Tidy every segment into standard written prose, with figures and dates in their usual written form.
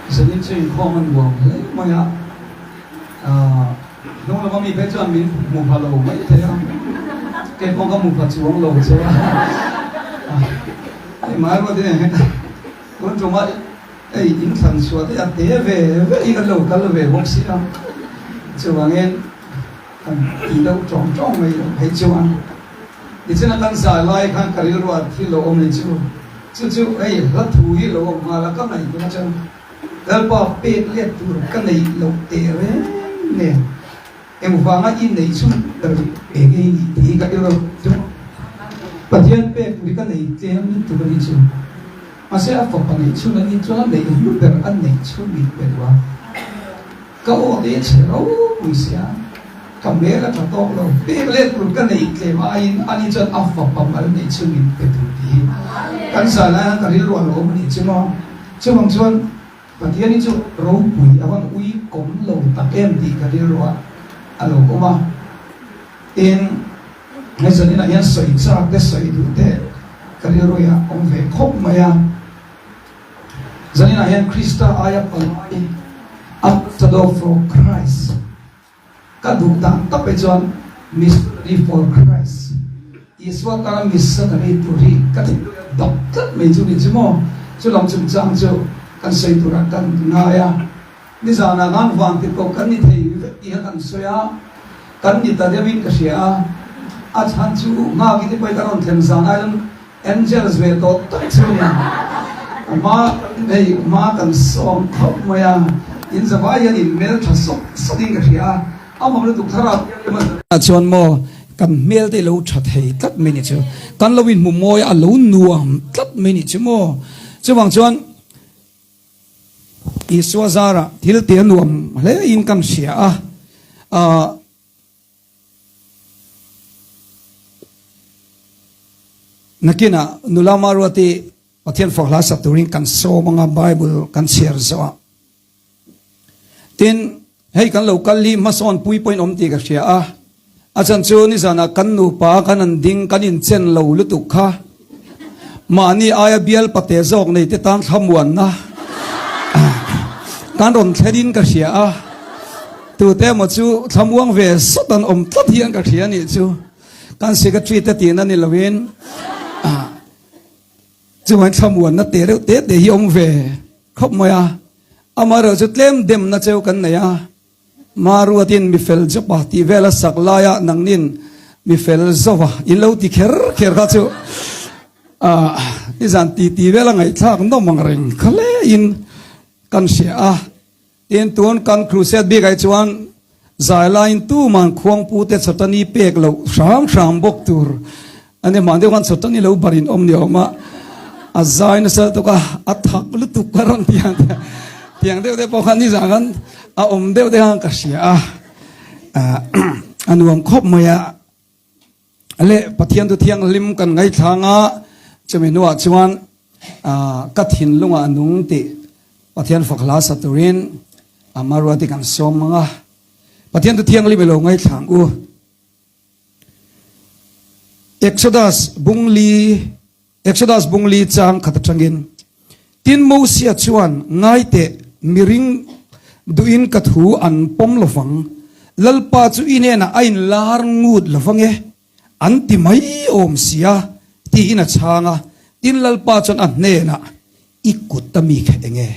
Zanin chu inkhawm a nuam hle mai a, hnung lama mi phei chuan min hmu pha lo mai thei a, kei pawh ka hmu pha chuang lo che a, hei mai ruat in tun tumah hei in thlan chhuah te a te ve ve hi kan lo kal ve bawk si a, chuvangin kan ti deuh tawng tawng mai lo phei chuan tichuan a kan zai lai khan ka rilruah thil lo awm ni chu. Chu chu hei hla thu hi lo awm nghal a, ka ngaihtuah atang Lalpa pek let tur ka neih loh teh reng nen engvanga i neih chhun ber ve nge i nih tih hi ka rilru chu Pathian pek tur hi ka nei tlem lutuk a nih chu. Mahse a fapa neih chhun a nih chuan a neih hlu ber a neih chhun min pe duh a. Ka aw te chhe ropui sia, ka hmel a tha tawk lo, pek let tur ka neih tlem aiin ani chuan a fapa mal neih chu min pe tur tih hi kan zai lai khan ka rilru a lo awm a nih chu maw. Chuvang chuan Pathian hi chu ropui a van ui kawm lo tak em tih ka rilru ah a lo awm a. Tin, hei zaninah hian sawi chak te sawi duh te ka rilru hi a awm ve khawp mai a. Zaninah hian Krista aia palai, Ambassador for Christ, ka duh dan tak hi chuan Missionary for Christ, Isua tana missionary tur hi ka thinlung a dap tlat mai chu ni chu maw? Chu lam chungchang chu kan sawi turah kan ngai a. Nizanah khan van tirhkoh kan ni thei vek tih kha kan sawi a, kan ni ta deuhin ka hria a. A chhan chu nghak i te pawhin ka rawn thlen zan ai chuan Angels ve tawh tak chu a ni. A hma hei hma kan sawm khawp mai a, in zavai hian in hmel tha sawk sawk in ka hria a, a mawm lutuk thar a. Chuan maw kan hmel te lo tha thei tlat mai ni chu, kan lo inhmu mawi a, a lo nuam tlat mai ni chu maw. Chuvang chuan Isua zarah thil tih a nuam hle in kan hria a, ah. Nakinah nula Maruati Pathian fak hla sak turin kan sawm anga Bible kan chhiar zawh a. Tin, hei kan lo kal hi hmasawn pui pawhin awm tih ka hria a. A chhan chu nizanah kan nupa kan han ding kan inchen lo lutuk kha. Mahni aia bial pate zawk nei te tan thlamuanna kan rawn thlenin ka hria a, tute emaw chu thlamuang ve sawt an awm tlat hian ka hria anih chu. Kan secretary te tihna ni loin chuan thlamuanna te reuh te te hi awm ve khawp mai a, amaherawh chu tlem demna cheu kan nei a. Maruatin mi fel Jopa tih vel a sak laia nangnin mi fel Zova in lo ti kher kher kha chu nizan ti ti vel a ngaihthlak nawm ang reng kha hle in kan hria a. Tin tun kan crusade bik ah hi chuan zai laiin tuman khuangpu te chawtani pek loh hram hram bawk tur A ni hman deuh khan chawtani lo bar in awm ni awm a, a zai nasa lutuk a, a thak lutuk a rawn ti ang tiang deuh te pawh khan nizan khan a awm deuh te khan ka hria a, a nuam khawp mai a. Le Pathian chu thianghlim kan ngaithlang a, chumi hnuah chuan ka thinlungah a nung tih Pathian fak hla sa turin Amaruati kan sawm ang a, Pathian chu thianghlim i lo ngaithlang u. Exodus bung li Exodus bung li chang khat atangin, Tin Mosia chuan, Ngai teh, miring duhin ka thu an pawm lovang, Lalpa chu i hnenah a inlar ngut lovang e, an ti mai awm sia, tiin a chhang a. Tin Lalpa chuan a hnenah, I kut a mi kha eng e?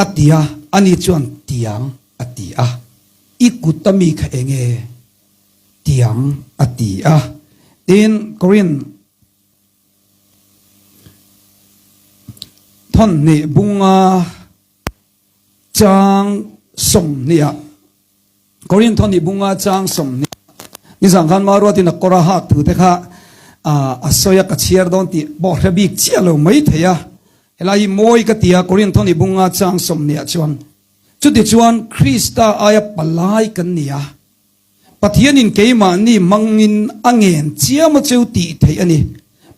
A ti a, ani chuan tiang a ti a. I kut a mi kha eng nge? Tiang a ti a. Tin, Korin thawnhnih bunga chang sawmhnih ah, Korin thawnhnih bunga chang 20 nizan khan Maruatin a kawr a hak thu te kha a sawi a, ka chhiar dawn tih pawh hre bik chiah lo mai thei a. Helai hi mawi ka ti a, Korinth thawnhnih bunga chang 20 ah chuan, Chutichuan Krista aia palai kan ni a, Pathianin keimahni hmangin a ngen chiam a cheu tih theih a ni,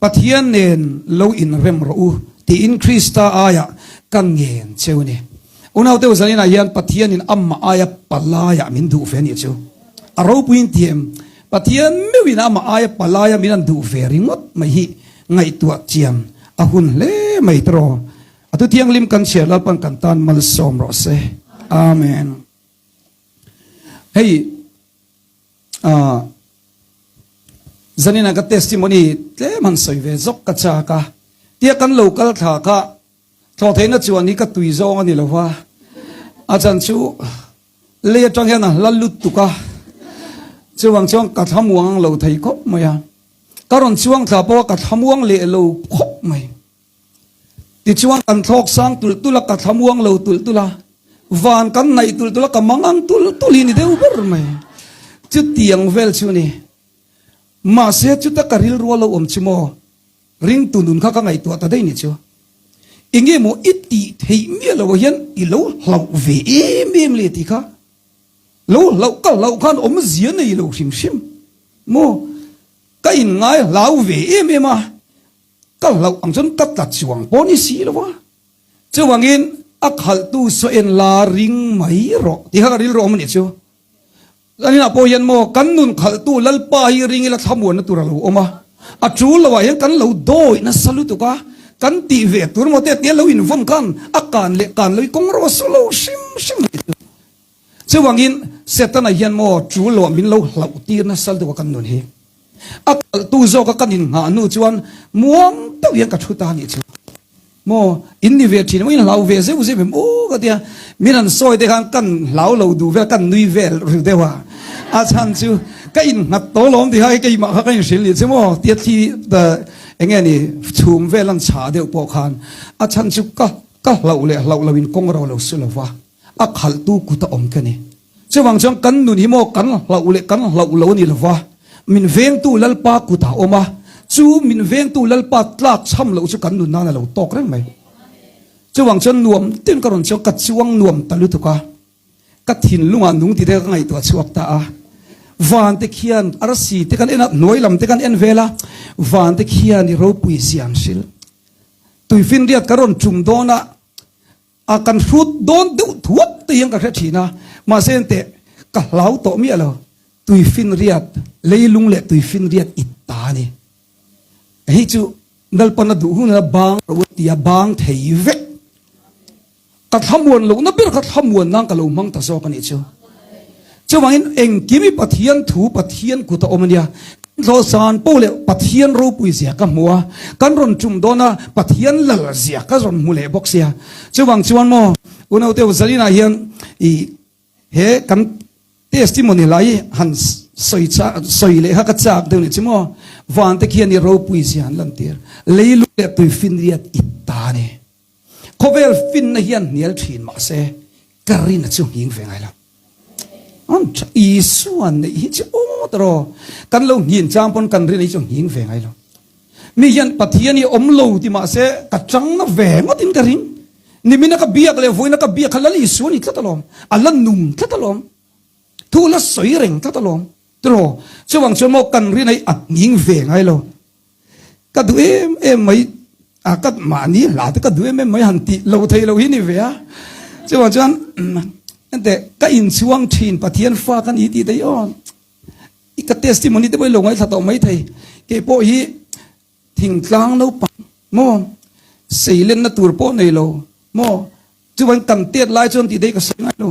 Pathian nen lo inrem rawh u tiin Krista aia ka ngen cheu a ni. Unaute u zaninah hian Pathianin amah aia palaiah min duh ve a nih chu. A ropuiin ti em? Pathian meuhin amah aia palaia min an duh ve ringawt mai hi ngaihtuah chian a hun hle mai tawh. A thu thianghlim kan chhiar Lalpan kan tan malsawm rawh se. Amen. Hei ah zanina ka testimony tlem han sawi ve zawk ka chak a. Tia kan lo kal thla kha thlawhtheihna chuan hi ka tui zawng a ni lo va. A chan chu lei atang hian a hla lutuk a. Chuvang chuan ka thlamuang lo thei khawp mai a. Ka rawn chuang thla pawh a ka thlamuang leh lo khawp mai. Tichuan kan thlawk sang tulh tulh a, ka thlamuang lo tulh tulh a, van kan naih tulh tulh a, ka mangang tulh tulh hi ni deuh ber mai. Chutiang vel chu ni. Mahse chuta ka rilru a lo awm chu maw, ringtu nun kha ka ngaihtuah ta daih ni chu. Enge maw i tih theih miah loh ah hian i lo hlauh ve em em le tih kha. Lo hlauh ka hlauh khan awmzia nei lo hrim hrim maw. Ka inngai hlau ve em em a. Ka hlauh ang chuan ka tla chuang pawh ni si lo a, chuvangin a khalhtu saw en la ring mai rawh tih kha ka rilru awm a nih chu. Zaninah pawh hian maw kan nun khalhtu Lalpa hi ring ila thlamuanna tur a lo awm a, a tul loah hian kan lo dawi nasa lutuk a, kan tih ve tur maw te tia lo invawn khan a kan leh kan lo i kawng rawh a su lo hrim hrim a nih chu. Chuvangin Setana hian maw tul loah min lo hlauh tir nasa lutuk a kan nun hi. A kalhtu zawka kan inngah hnu chuan muang deuh hian ka thu ta anih chu. Maw, in ni ve thin emaw, in hlau ve zeuh zeuh em aw ka tia. Min han sawi te khan kan hlau lo duh vel, kan nui vel ru deuh a. A chhan chu ka innghat tawh lawm tih kha keimah kha ka inhrilh nih chu maw tia thli eng nge ni chhum vel an chhah deuh pawh khan a chhan chu ka ka hlauh leh hlauh lo in kawng ro lo su lo va. A khalhtu kut a awm ka ni. Chuvang chuan kan nun hi maw kan hlauh leh kan hlauh lo a ni lova, min vengtu Lalpa kut ah a awm a, chu min vengtu Lalpa tlak chham loh chu kan nun nan a lo tawk reng mai. Chuvang chuan nuam tin ka rawn chuang, ka chuang nuam ta lutuk a, ka thinlungah nung ti te ka ngaihtuah chhuak ta a. Van te khian arsi te kan en a, hnuai lam te kan en vel a, van te khian i ropui zia an hrilh. Tuifinriat ka rawn tum dawn a, A kan hrut dawn deuh thuak te hian ka hre thin a, mahse enteh ka hlau tawh miah lo, tuifinriat, leilung leh tuifinriat i ta a ni. Hei chu Lalpan a duh hun a bang ro a ti a, bang thei vek. Ka thlamuan lohna ber kha thlamuan nan ka lo hmang ta zawk a nih chu. Chuvangin engkim hi Pathian thu, Pathian kut a awm a nia. Kan hlawhsan poh leh Pathian ropui zia ka hmu a, kan rawn tum dawn a, Pathian lal zia ka rawn hmu leh bawk sia. Chuvang chuan maw Unaute Zalinah hian i he kan testimony lai hi han sawi cha sawi leh kha ka chak deuh nih chu maw. Vante khian i ropui zia an lantir. Leilu leh tuifinriat i ta a ni. Khawvel finna hian hnial thin mahse ka rin a chu nghing ve ngai lo. An tha Isua neih hi chu aw ta raw. Kan lo nghin chang pawn kan rin hi chu nghing ve ngai lo. Mi hian Pathian hi awm lo ti mahse ka chang na ve ngawt in ka ring. Nimina ka biak leh vawiina ka biak kha Lal Isua ni tlat alawm. A la nung tlat alawm. Thu la sawi reng tlat alawm. Tiraw? Chuvang chuan maw kan rin hi a nghing ve ngai lo. Ka duh em em mai a ka mahni hla te ka duh em em mai han tih lo thei lo hi ni ve a. Chuvang chuan ente ka inchhuang thin Pathian fa ka ni tih te hi aw i ka testimony te pawh hi lo ngaithla tawh mai thei. Kei pawh hi thingtlang naupang maw seilenna tur pawh nei lo maw Chuan kan tet lai chuan tih daih ka sawi ngai lo.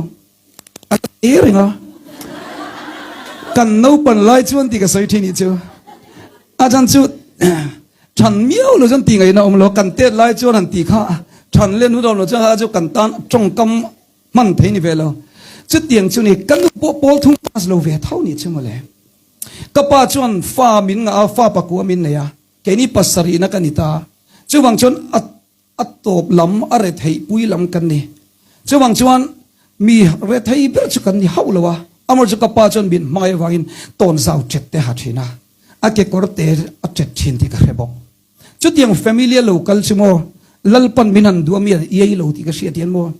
A te reng a. Kan naupan lai chuan tih ka sawi thin nih chu. A chan chu than miau lo chuan tih ngaihna awm lo. Kan tet lai chuan han tih kha than len hun awm lo chuan kha chu kan tan tawngkam hman thei ni ve lo. Chutiang chu ni ka nu pawh pawl thung pass lo ve tho nih chu mawle. Ka pa chuan fa min ngah a, fa pakua min nei a. Keini pasarihna ka ni ta. Chuvang chuan a A tawp lam a retheih pui lam kan ni. Chuvang chuan mi rethei ber chu kan ni hauh lo a, amah chu ka pa chuan min hmangaih avangin tawn zau chet te ha thin a, a kekawr te a chet thin tih ka hre bawk. Chutiang family a lo kal chu maw Lalpan min han duh a mi a iai lo tih ka hriat hian maw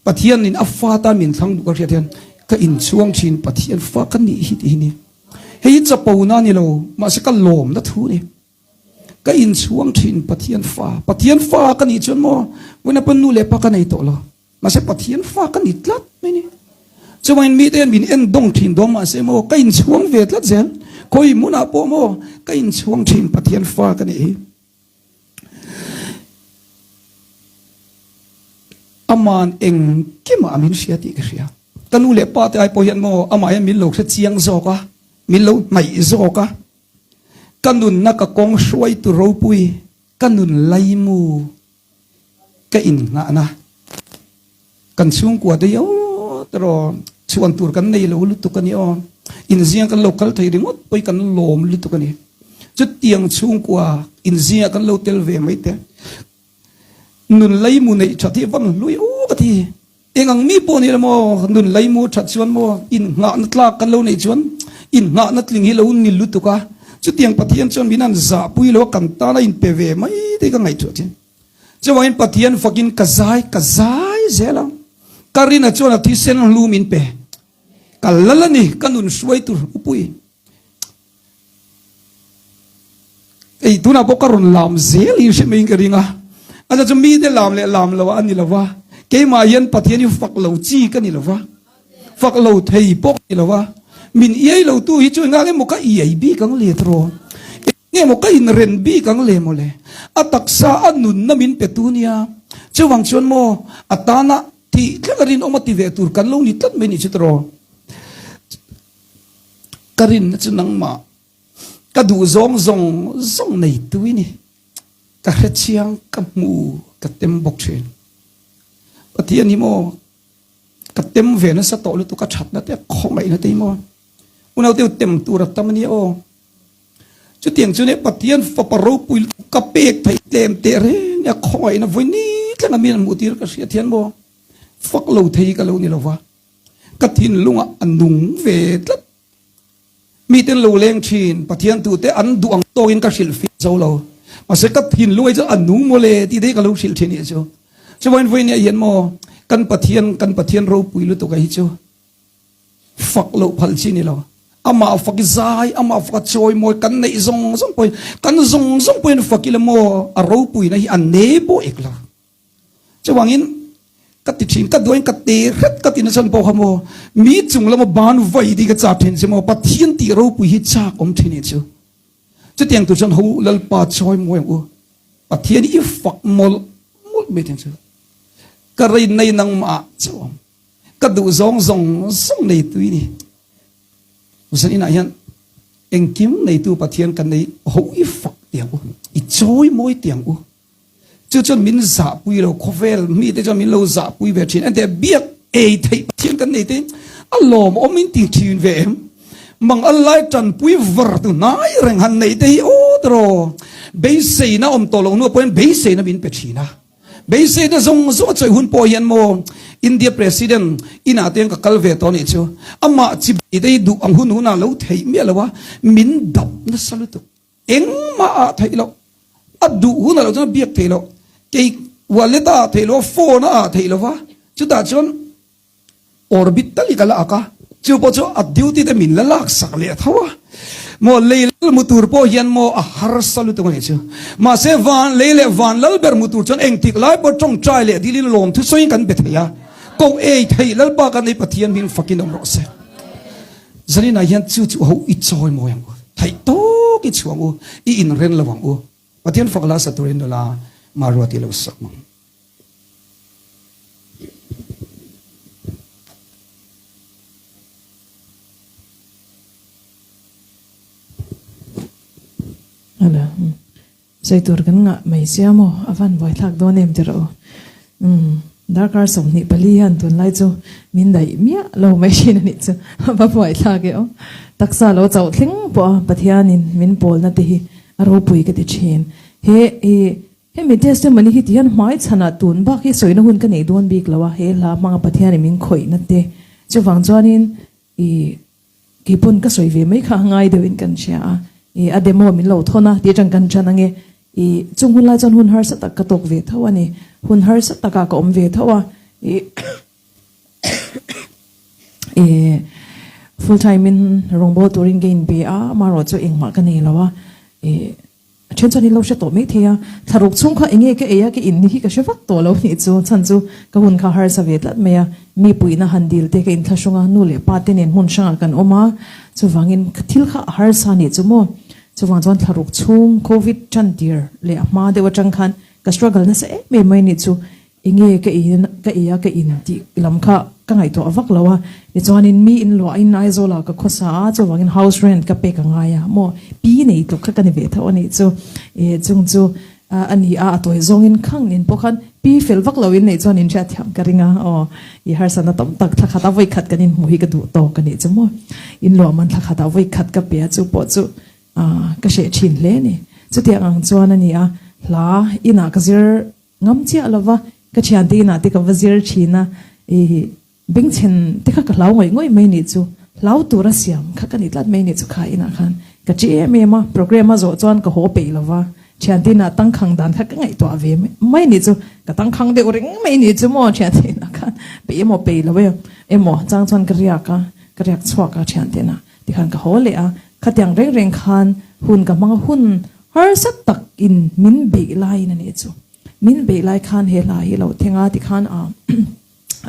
Pathianin a fa tan min thlang duh ka hriat hian ka inchhuang thin Pathian fa ka nih hi tih hi ni. Hei hi chapo na a ni lo mahse ka lawmna thu a ni. Ka inchhuang thin Pathian fa. Pathian fa ka nih chuan maw vawiin a pawn nu leh pa ka nei tawh lo. Mahse Pathian fa ka ni tlat mai ni. Chuvangin mite hian min en dawng thin dawn mahse maw ka inchhuang ve tlat zel. Khawi hmunah pawh maw ka inchhuang thin Pathian fa ka nih hi. Aman engkimah min hria tih ka hria. Ka nu leh pa te ai pawh hian maw amah hian min lo hre chiang zawk a, min lo hnaih zawk a. Ka nunna ka kawng hruaitu ropui, ka nun laimu ka innghahna. Kan chhungkua te yo teraw chhuan tur kan nei lo lutuk a ni aw. Inzinga kan lo kal thei ringawt pawh kan lawm lutuk a ni. Chutiang chhungkua inzinga kan lo tel ve mai te. Nun leimu neih that hi van hlui u ka ti. Eng ang mi pawh ni la maw nun leimu that chuan maw innghahna tlak kan lo neih chuan innghahna tling hi lo ni lutuk a. Chutiang Pathian chuan min han zahpui lo a kan tan a inpe ve mai te hi ka ngaihtuah thin. Chuvangin Pathian fakin ka zai ka zai zel a. Ka rina chuan a thisen hlu min pe. Ka lal a ni ka nun hruai tur upui. Ei tunah pawh ka rawn lam zel hi hre maiin ka ring a. A chu mite lam leh lam lo a ni lo va. Keimah hian Pathian hi fak lo chi ka ni lo va. Fak lo thei pawh ka ni lo va. Min iai lo tu hi chu engah nge maw ka iai bik ang le tiraw? Eng nge maw ka inren bik ang le maw le? A taksa a nunna min pe tu nia. Chuvang chuan maw a tana thih thleng a rinawm a ti ve tur kan lo ni tlat mai nih chu tiraw? Ka rinna chu nangmah ka duh zawng zawng zawng nei tu i ni. Ka hre chiang, ka hmu, ka tem bawk thin. Pathian hi maw ka tem ve nasa tawh lutuk a thatna te khawngaihna te hi maw unaute tem tur a tam a nia aw. Chutiang chu nia Pathian fapa ropui lutuk ka pek theih tlem teh reng nia khawngaihna vawi ni thleng a mi an hmuh tir ka hria thian maw fak lo thei ka lo ni lova. Ka thinlungah a nung ve tlat. Miten lo leng thin, Pathian tute an duh ang tawkin ka hrilh fih zo lo. Mahse ka thinlung hi chu a nung mawle tih te hi ka lo hrilh thin nih chu. Chuvain vawiin ah hian maw kan Pathian, kan Pathian ropui lutuk a hi chu fak loh phal chi ni lo. Amah fak i zai, amah fak a chawimawi kan neih zawng zawng pawhin, kan zawng zawng pawhin fak ila maw a ropuina hi a ne pawh ek lo. Chuvangin ka ti thin, ka duain ka te hret ka ti nachhan pawh kha maw, mi chung lama ban vai tih ka chak thin che maw, Pathian tih ropui hi chak awm thin hi chu. Chutiang tur chuan ho Lalpa chawi mawi ang u, Pathian i fak mawlh mawlh mai thin chu. Ka rei nei nangmah ah chauh ang, ka duh zawng zawng zawng nei tui ni. Zan inah hian engkim neitu Pathian kan nei ho i fak tiang u, i chawi mawi tiang u. Chu chuan min zahpui lo, khawvel mite chuan min lo zahpui ve thin. Enteh biak ei theih Pathian kan nei te a lawmawm in ti thin ve em? Mang a lai tanpui var tu hnai reng han neih te hi aw tiraw beiseina awm tawh loh hnuah pawhin beiseina min pe thin a. Beiseina zawng zawng a chawih hun pawh hian maw India President inah te hian ka kal ve tawh anih chu amah chibai te hi duh ang hun hunah lo theih miah lo a, min dap nasa lutuk. Engmah ah theih loh, a duh hunah loh chuan a biak theih loh, kei wallet a ah theih loh a, phone a ah theih loh va, chutah chuan orbit tal hi ka la ak a, chu pawh chu a duty te min la lak sak leh tho a, maw lei lal hmu tur pawh hian maw a harsa lutuk a nih chu, mahse van lei leh van lal ber hmu tur chuan engtik lai pawh tawngtai leh dilin lawm thusawiin kan be thei a, koh ei theih Lalpa kan nei Pathian hming fakin awm rawh se. Zaninah hian chu chu ho i chawi mawi ang u, theih tawk i chhuah ang u, i inren lo ang u. Pathian fak la sa turin nula Maruati lo sak mang. Hello. Sawi tur kan ngah mai sia maw? A van buaithlak dawn em ti rawh u. Umm, darkar 24 hian tunlai chu min daih miah lo mai thin a nih chu. A va buaithlak e aw. Taksa lo chauh thleng pawh a Pathianin min pawlna te hi a ropui ka ti thin. He i hemi testimony hi ti hian hmai chhanah tun bak hi sawina hun ka nei dawn bik lo a, he hla hmanga Pathianin min khawihna te. Chuvang chuanin i Kei pawn ka sawi ve mai kha a ngai deuhin kan hria a, i a demo min lo thawn a tih atang kan chan ange, i chung hun lai chuan hun harsa tak ka tawk ve tho a ni, hun harsa takah ka awm ve tho a, i i full time in rawngbâwl turin ka inbe a, amaherawh chu engmah ka nei lo a, i A then chuan in lo hre tawh mai thei a, thlaruk chhung kha enge ka ei a, ka in hi ka hre vak tawh lo nih chu, chhan chu ka hun kha harsa ve tlat mai a, mi puihna han dil te ka inthlahrung a, nu leh pa te nen hmun hrangah kan awm a, chuvangin thil kha a harsa nih chu maw, chuvang chuan thlaruk chhung covid tan tir leh a hma deuh atang khan ka struggle nasa em em mai nih chu. Enge ka in ka ei a ka in tih lam kha ka ngaihtuah vak lo a, tichuanin mi in luahin Aizawlah ka khawsa a, chuvangin house rent ka pek a ngai a maw, pi nei tluk kha ka ni ve tho a nih chu, e chung chu a ni a, a tawi zawngin khang nen pawh khan pi fel vak lo in neih chuan in hriatthiam ka ring a, aw i harsatna tam tak thla khat a vawi khat kan inhmuh hi ka duh tawk a nih chu maw, in luah man thla khat ah vawi khat ka pe a chu pawh chu ka hreh thin hle a ni, chutiang ang chuan a ni a, hla inah ka zir Ngam chiah lova ka thiante inah te ka va zir thin a, ih bengchhen te kha ka hlau ngawih ngawih mai nih chu, hlau tura siam kha ka ni tlat mai nih chu kha inah khan ka chi em em a, program a zawh chuan ka haw peih lova, thiante inah tangkhang dan kha ka ngaihtuah ve mai nih chu, ka tangkhang deuh reng mai nih chu maw thiante inah khan peih emaw peih lo emaw chang chuan ka riak a, ka riak chhuak a thiante inah tikhan ka haw leh a, khatiang reng reng khan hun ka hmang a, hun Harsa tak in min beih laiin a nih chu. Min beih lai khan he hla hi lo thleng a tikhan a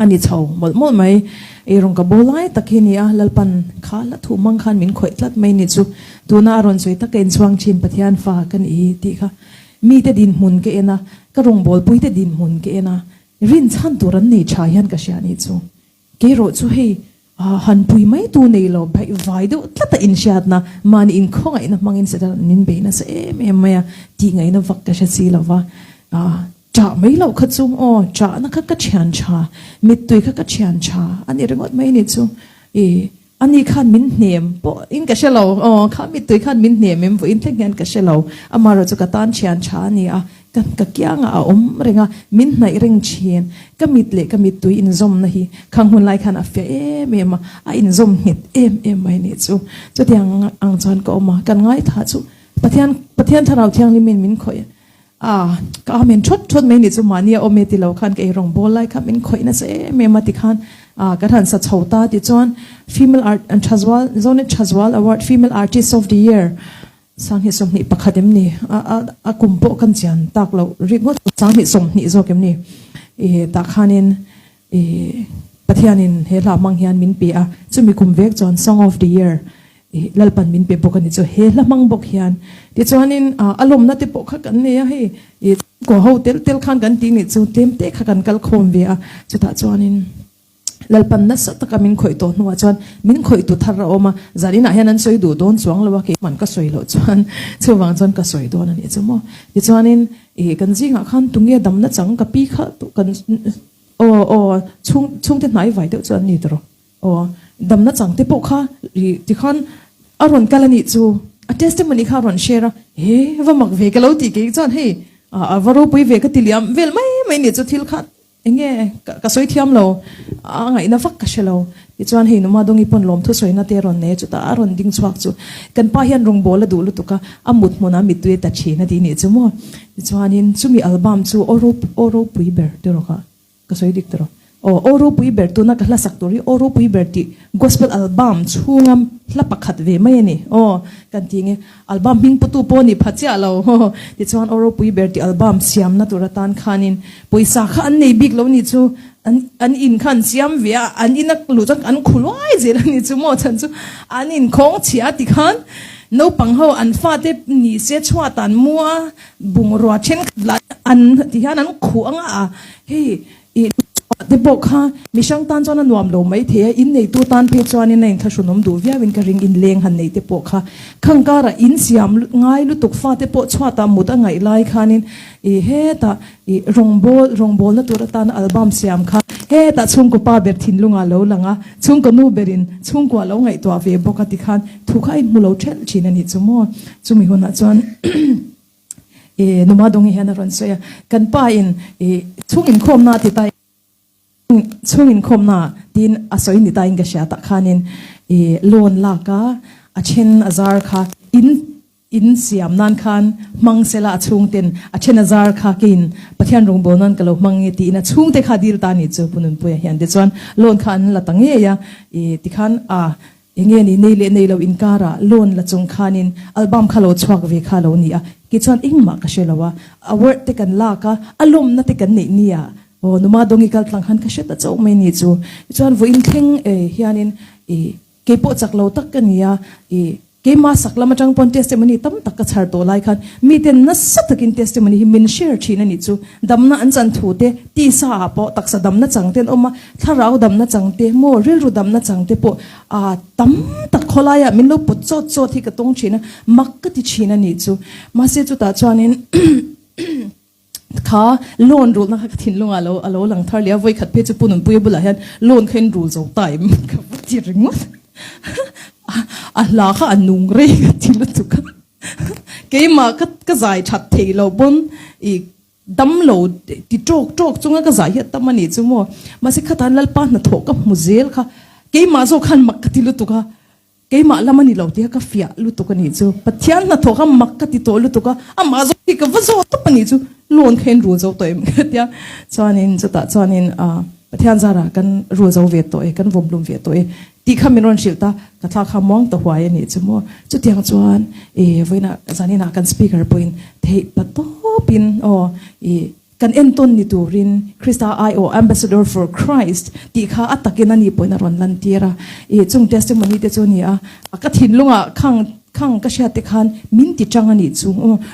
a ni chho mawlh mawlh mai. Ei rawn ka bo lai tak hi a ni a, Lalpan kha la thuh hmang khan min khawih tlat mai ni chu. Tuna a rawn sawi tak ka inchhuang thin Pathian fa ka nih hi tih kha. Mite dinhmun ka en a, ka rawngbawlpui te dinhmun ka en a, rinchhan tur an nei tha hian ka hria a nih chu. Keirawh chu hei han pui mai tu nei lo baih vai deuh tlat a inhriatna, mahni inkhawngaihna hmangin Satan min bei nasa em em mai a, tih ngaihna vak ka hre si lo va, ṭah mai loh kha chu aw, ṭahna kha ka ṭhian ṭha, mittui kha ka ṭhian ṭha a ni ringawt mai ni chu, ih ani khan min hnem pawh in ka hre lo, aw kha mittui khan min hnem em vawiin thleng hian ka hre lo, amaherawhchu ka tan ṭhian ṭha a ni a, Ka ka kiangah a awm reng a, min hnaih reng thin. Ka mit leh ka mittui inzawmna hi khang hun lai khan a fiah em em a, a inzawm nghet em em mai nih chu. Chutiang ang chuan ka awm a, kan ngaithla chu Pathian Pathian Thlarau Thianghlimin min khawih a, ka amen thawt thawt mai nih chu mahni a awm e ti lo khan ka eirawng bawl lai kha min khawih nasa em em a ti khan a kan han sa chho ta tichuan Female Art Thazual Zonet Thazual Award Female Artist of the Year Sanghnih 21 em ni? A a a kum pawh kan chian tak loh ringawt sanghnih 20 zawk em ni? Ih tah khanin ih Pathianin he hla hmang hian min pe a, chumi kum vek chuan Song of the Year ih Lalpan min pe bawk a ni chu he hla hmang bawk hian. Tichuanin ah a lawmna te pawh kha kan nei a hei ih chhungkaw ho tel tel khan kan tih nih chu tlem te kha kan kal khawm ve a, chutah chuanin. Lalpan nasa taka min khawih tawh hnuah chuan min khawih tu thar a awm a, zaninah hian an sawi duh dawn chuang lo a, keimah ka sawi loh chuan chuvang chuan ka sawi dawn a nih chu maw. Tichuanin ih kan zingah khan tunge damna chang ka pi kha kan aw aw chhung chhungte hnai vai deuh chu an ni tawh aw damna chang te pawh kha ih tikhan a rawn kal a nih chu a testimony kha a rawn share a, he va mak ve ka lo tih kei chuan hei a va ropui ve ka ti liam vel mai mai nih chu thil kha Enge ka sawi thiam lo, a ngaihna vak ka hre lo. Tichuan hei Numa Dawngi pawn lawmthu sawina te a rawn nei a, chutah a rawn ding chhuak chu kan pa hian rawngbâwl a duh lutuk a, a mut hmunah mittui a ta thin a tih nih chu maw. Tichuanin chumi album chu aw aw ropui ber ti rawh kha, ka sawi dik tawh rawh. Aw aw ropui ber tuna ka hla sak tur hi aw ropui ber tih gospel album chhunga hla pakhat ve mai a ni. Aw kan ti nge album hming putu pawh a nih pha chiah lo. Tichuan aw ropui ber tih album siamna tur atan khanin Pawisa kha an nei bik lo nih chu an an in kha an siam ve a, an in a luh chuan an khu luai zel a nih chu maw chhan chu an in khawng chhia ti khan naupang ho an fate ni se chhuat an mu a bungrua thenkhat lah an ti hian an khuh anga a hei ih te pawh kha mihrang tan chuan a nuam lo mai thei a, in neitu tan phei chuanin a inthlahrunawm duh viauin ka ring inleng han nei te pawh kha khang karah in siam ngai lutuk fate pawh chhuatah mut a ngaih lai khanin ih hetah Ih rawngbâwl, rawngbâwlna tur atana album siam kha hetah chhungkaw pa ber thinlungah lo lang a, chhungkaw nu berin chhungkua lo ngaihtuah ve bawk a tikhan thu kha a inhmu lo ṭhelh ṭhin a nih chu maw. Chumi hunah chuan ih Numa Dawngi hian a rawn sawi a, kan pa in ih chhung inkhawmna a ti ta. Chhung inkhawmna tiin a sawi ni tain ka hria tah khanin i loan lak a, a then a zar kha in in siam nan khan hmang sela a chhungten a then a zar kha keiin Pathian rawngbâwl nan ka lo hmang nge tiin a chhungte kha dil ta ni chu Pu Nunpuia hian tichuan loan kha an la ta ngei a i tikhan a Enge ni nei leh nei lo inkarah loan la chung khanin album kha lo chhuak ve kha lo ni a, kei chuan engmah ka hre lo a, award te kan lak a, a lawmna te kan neih nia aw Numa Dawngi kal tlang khan ka hre ta chauh mai ni chu. Tichuan vawiin thleng e hianin i keipawh chak lo tak ka ni a, i. Keimah sak lam atang pawn testimony tam tak ka chhar tawh lai khan miten nasa takin testimony hi min share thin a nih chu. Damna an chan thu te, tisa ah pawh taksa damna chang te an awm a, thlarau damna chang te, maw rilru damna chang te pawh ah tam tak khawlaiah min lo pawt chawt chawt hi ka tawng thin a, mak ka ti thin a nih chu. Mahse chutah chuanin Kha loan rulhna kha ka thinlungah alo alo lang thar leh a, vawikhat phei chu Pu Nunpuia bulah hian loan kha in rul zo ta em ka va ti ringawt a, a hla kha a nung rei ka ti lutuk a, keimah ka ka zai that thei lo pawn ih dam lo ti tawk tawk chunga ka zai hi a tam a nih chu maw, mahse khatan Lalpa hnathawh ka hmu zel kha keimah zawk khan mak ka ti lutuk a. Keimah lam a ni lo tia ka fiah lutuk a nih chu. Pathian hnathawh kha mak ka ti tawh lutuk a, amah zawk hi ka va zawh tawp a nih chu. Loan kha in rul zo tawh em ka tia. Chuanin chutah chuanin Pathian zarah kan rul zo ve tawh e, kan vawmlum ve tawh e tih kha min rawn hrilh ta, ka thla kha muang ta huai a nih chu maw. Chutiang chuan i vawiinah zaninah kan speaker pawhin theih pa tawpin aw i Kan entawn ni turin Krista aiawh, Ambassador for Christ, tih kha a takin a ni pawhin a rawn lantir a. I chung testimony te chu a ni a, ka thinlungah khang khang ka hriat te khan min ti chang a nih chu.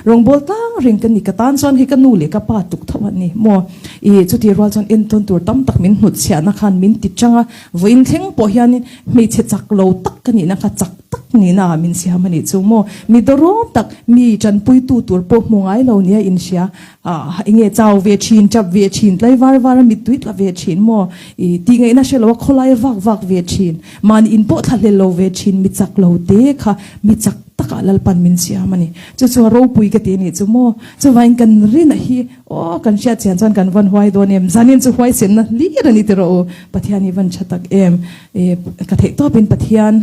Rawngbâwl tlang reng ka ni, ka tan chuan hei ka nu leh ka pa tuk tho an ni maw? I chuti rual chuan entawn tur tam tak min hnutchhiahna khan min ti chang a, vawiin thleng pawh hianin hmeichhe chak lo tak ka nihna kha chak tak nihna ah min siam a nih chu maw? Mi dawrawm tak, mi tanpuitu tur pawh hmu ngai lo nia inhria. Ah enge chau ve thin, chap ve thin, tlai var var a mittui tla ve thin maw? I tih ngaihna hre lo a khawlai vak vak ve thin, mahni in pawh thla hlel lo ve thin, mi chak lo te kha mi chak takah Lalpan min siam a ni. Chu chu a ropui ka ti a nih chu maw? Chuvangin kan rin a hi aw kan hriat chian chuan kan van huai dawn em? Zanin chu huaisenna hlir a ni ti rawh u. Pathian hi van tha tak em? I ka theih tawpin Pathian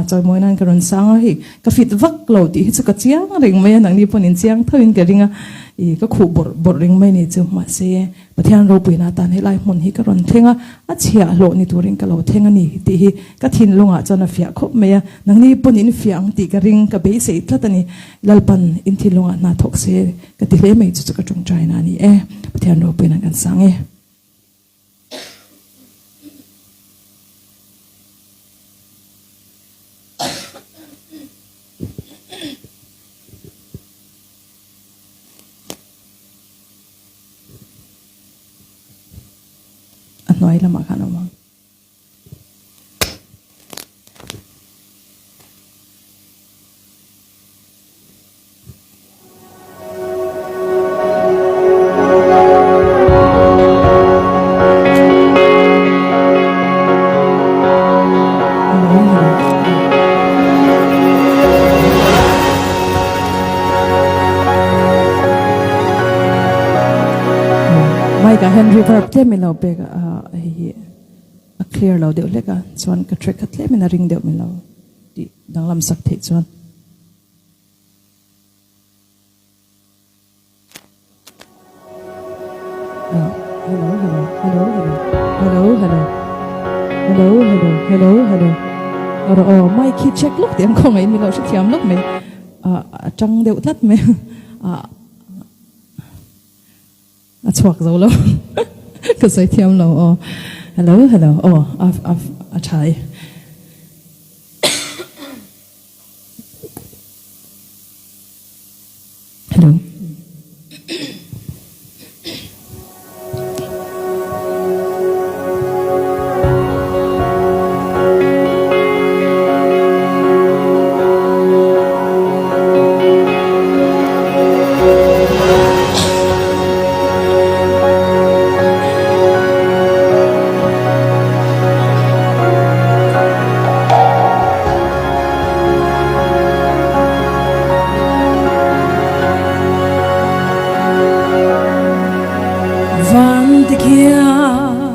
chawimawi nan ka rawn sang a hei. Ka fit vak lo tih hi chu ka chiang reng mai a, nangni pawn in chiang tho in ka ring a, ih ka khuh bawrh bawrh reng mai ni chu. Mahse, Pathian ropuina atan helai hmun hi ka rawn thleng a, a chhiahhlawh ni turin ka lo thleng a ni tih hi ka thinlungah chuan a fiah khawp mai a, nangni pawn in fiah ang tih ka ring, ka beisei tlat a ni. Lalpan in thinlungah hna thawk se ka ti hle mai chu chu ka tawngtaina a ni e. Pathian ropuina kan sang e. A hnuai lamah khan a awm ang. Mic ah hian reverb tlem in lo pek a hei hi a clear lo deuh hlek a chuan ka track kha tlem in a ring deuh min lo tih danglam sak theih chuan. Hello hello hello hello hello hello hello hello hello hello rawh aw mic hi check lawk tih ang khawngaih in min lo hrethiam lawk mai a tang deuh tlat mai a a chhuak zo lo ka sawi thiam lo aw hello hello aw a a a tha e. Hello. Van te khian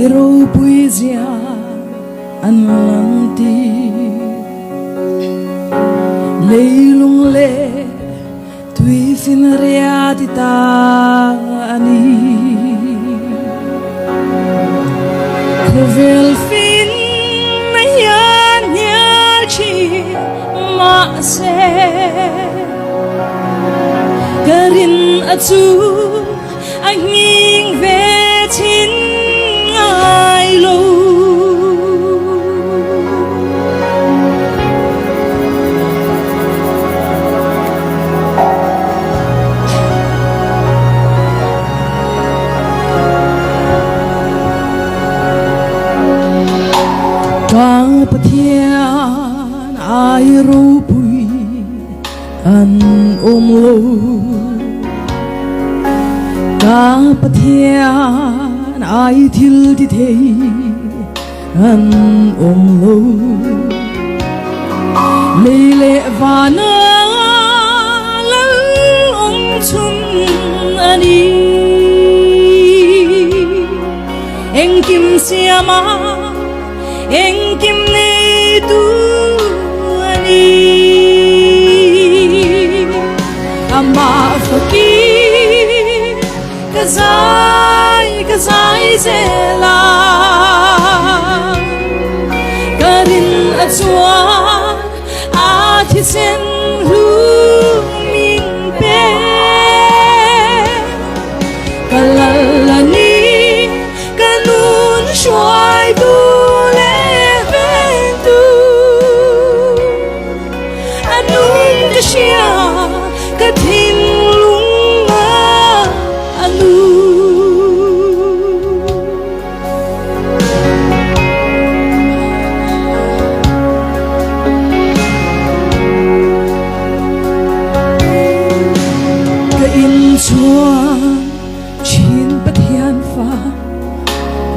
i ropui zia an lang tir. Leilung leh tui finriat i ta a ni. Khawvel fin na hian hnial thin mahse ka rin a chu a nghing ve thin ngai lo. lo. Ka Pathian ai thil ti thei an awm lo. Lei leh vana lal awm chhun a ni. Engkim siama engkim neitu a ni. Amah fakin ka zai ka zai zel a, ka rin a chuan a thisen hlu min pe. Ka lal a ni. Ka nun hruaitu leh vengtu a nung ka hria, ka thinlung a nu. Ka inchhuan Chin Pathian fa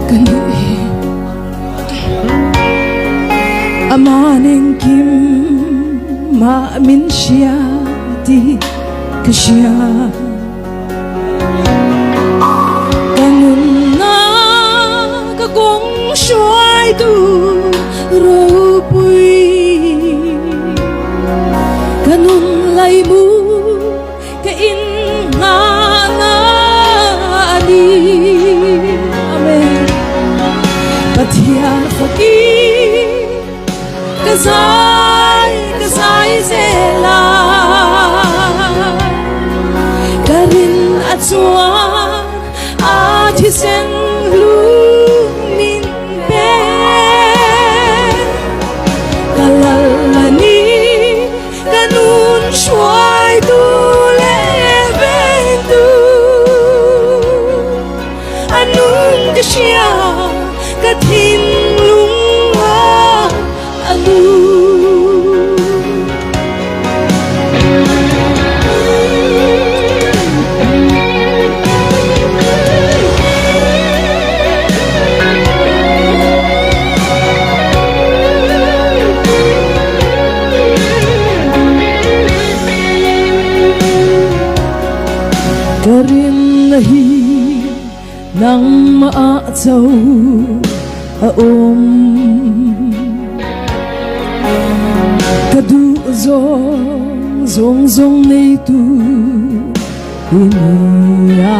ka nih hi. Aman engkim mah min hria tih ka hria. Ka nunna ka kawng hruaitu ropui. Ka nun laimu Ka in nghahna a ni. Amen. Pathian fakin ka zai ka zai zel a. Ka rin a chuan a thisen hlu min pe. Ka lal a ni. Ka nun hruaitu leh vengtu a nung ka hria, ka thinlung a nu. Ka rinna hi nangmah ah cho a um. Ka duh zawng zawng zawng neitu i ni a.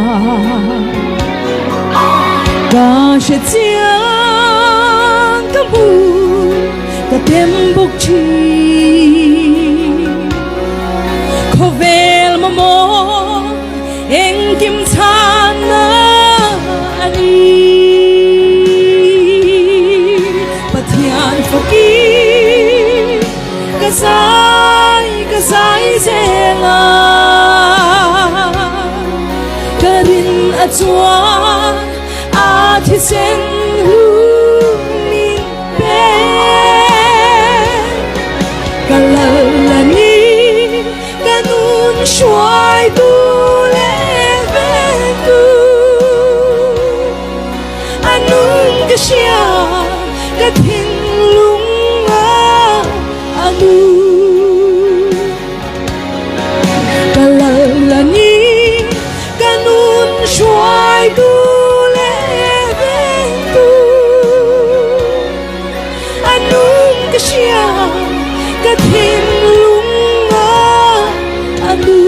Ka hre chiang ka hmu ka tem bawk thin. Khawvel mamawh engkim chhanna a ni. Pathian fakin ka zai ka zai zel a. Ka rin a chuan a thisen hlu min pe. Ka lal a ni ka nun hruaitu leh vengtu. A nung ka hria ka thinlung a nu. Ka lal a ni ka nun hruaitu leh vengtu. A nung ka hria ka thinlung a nu.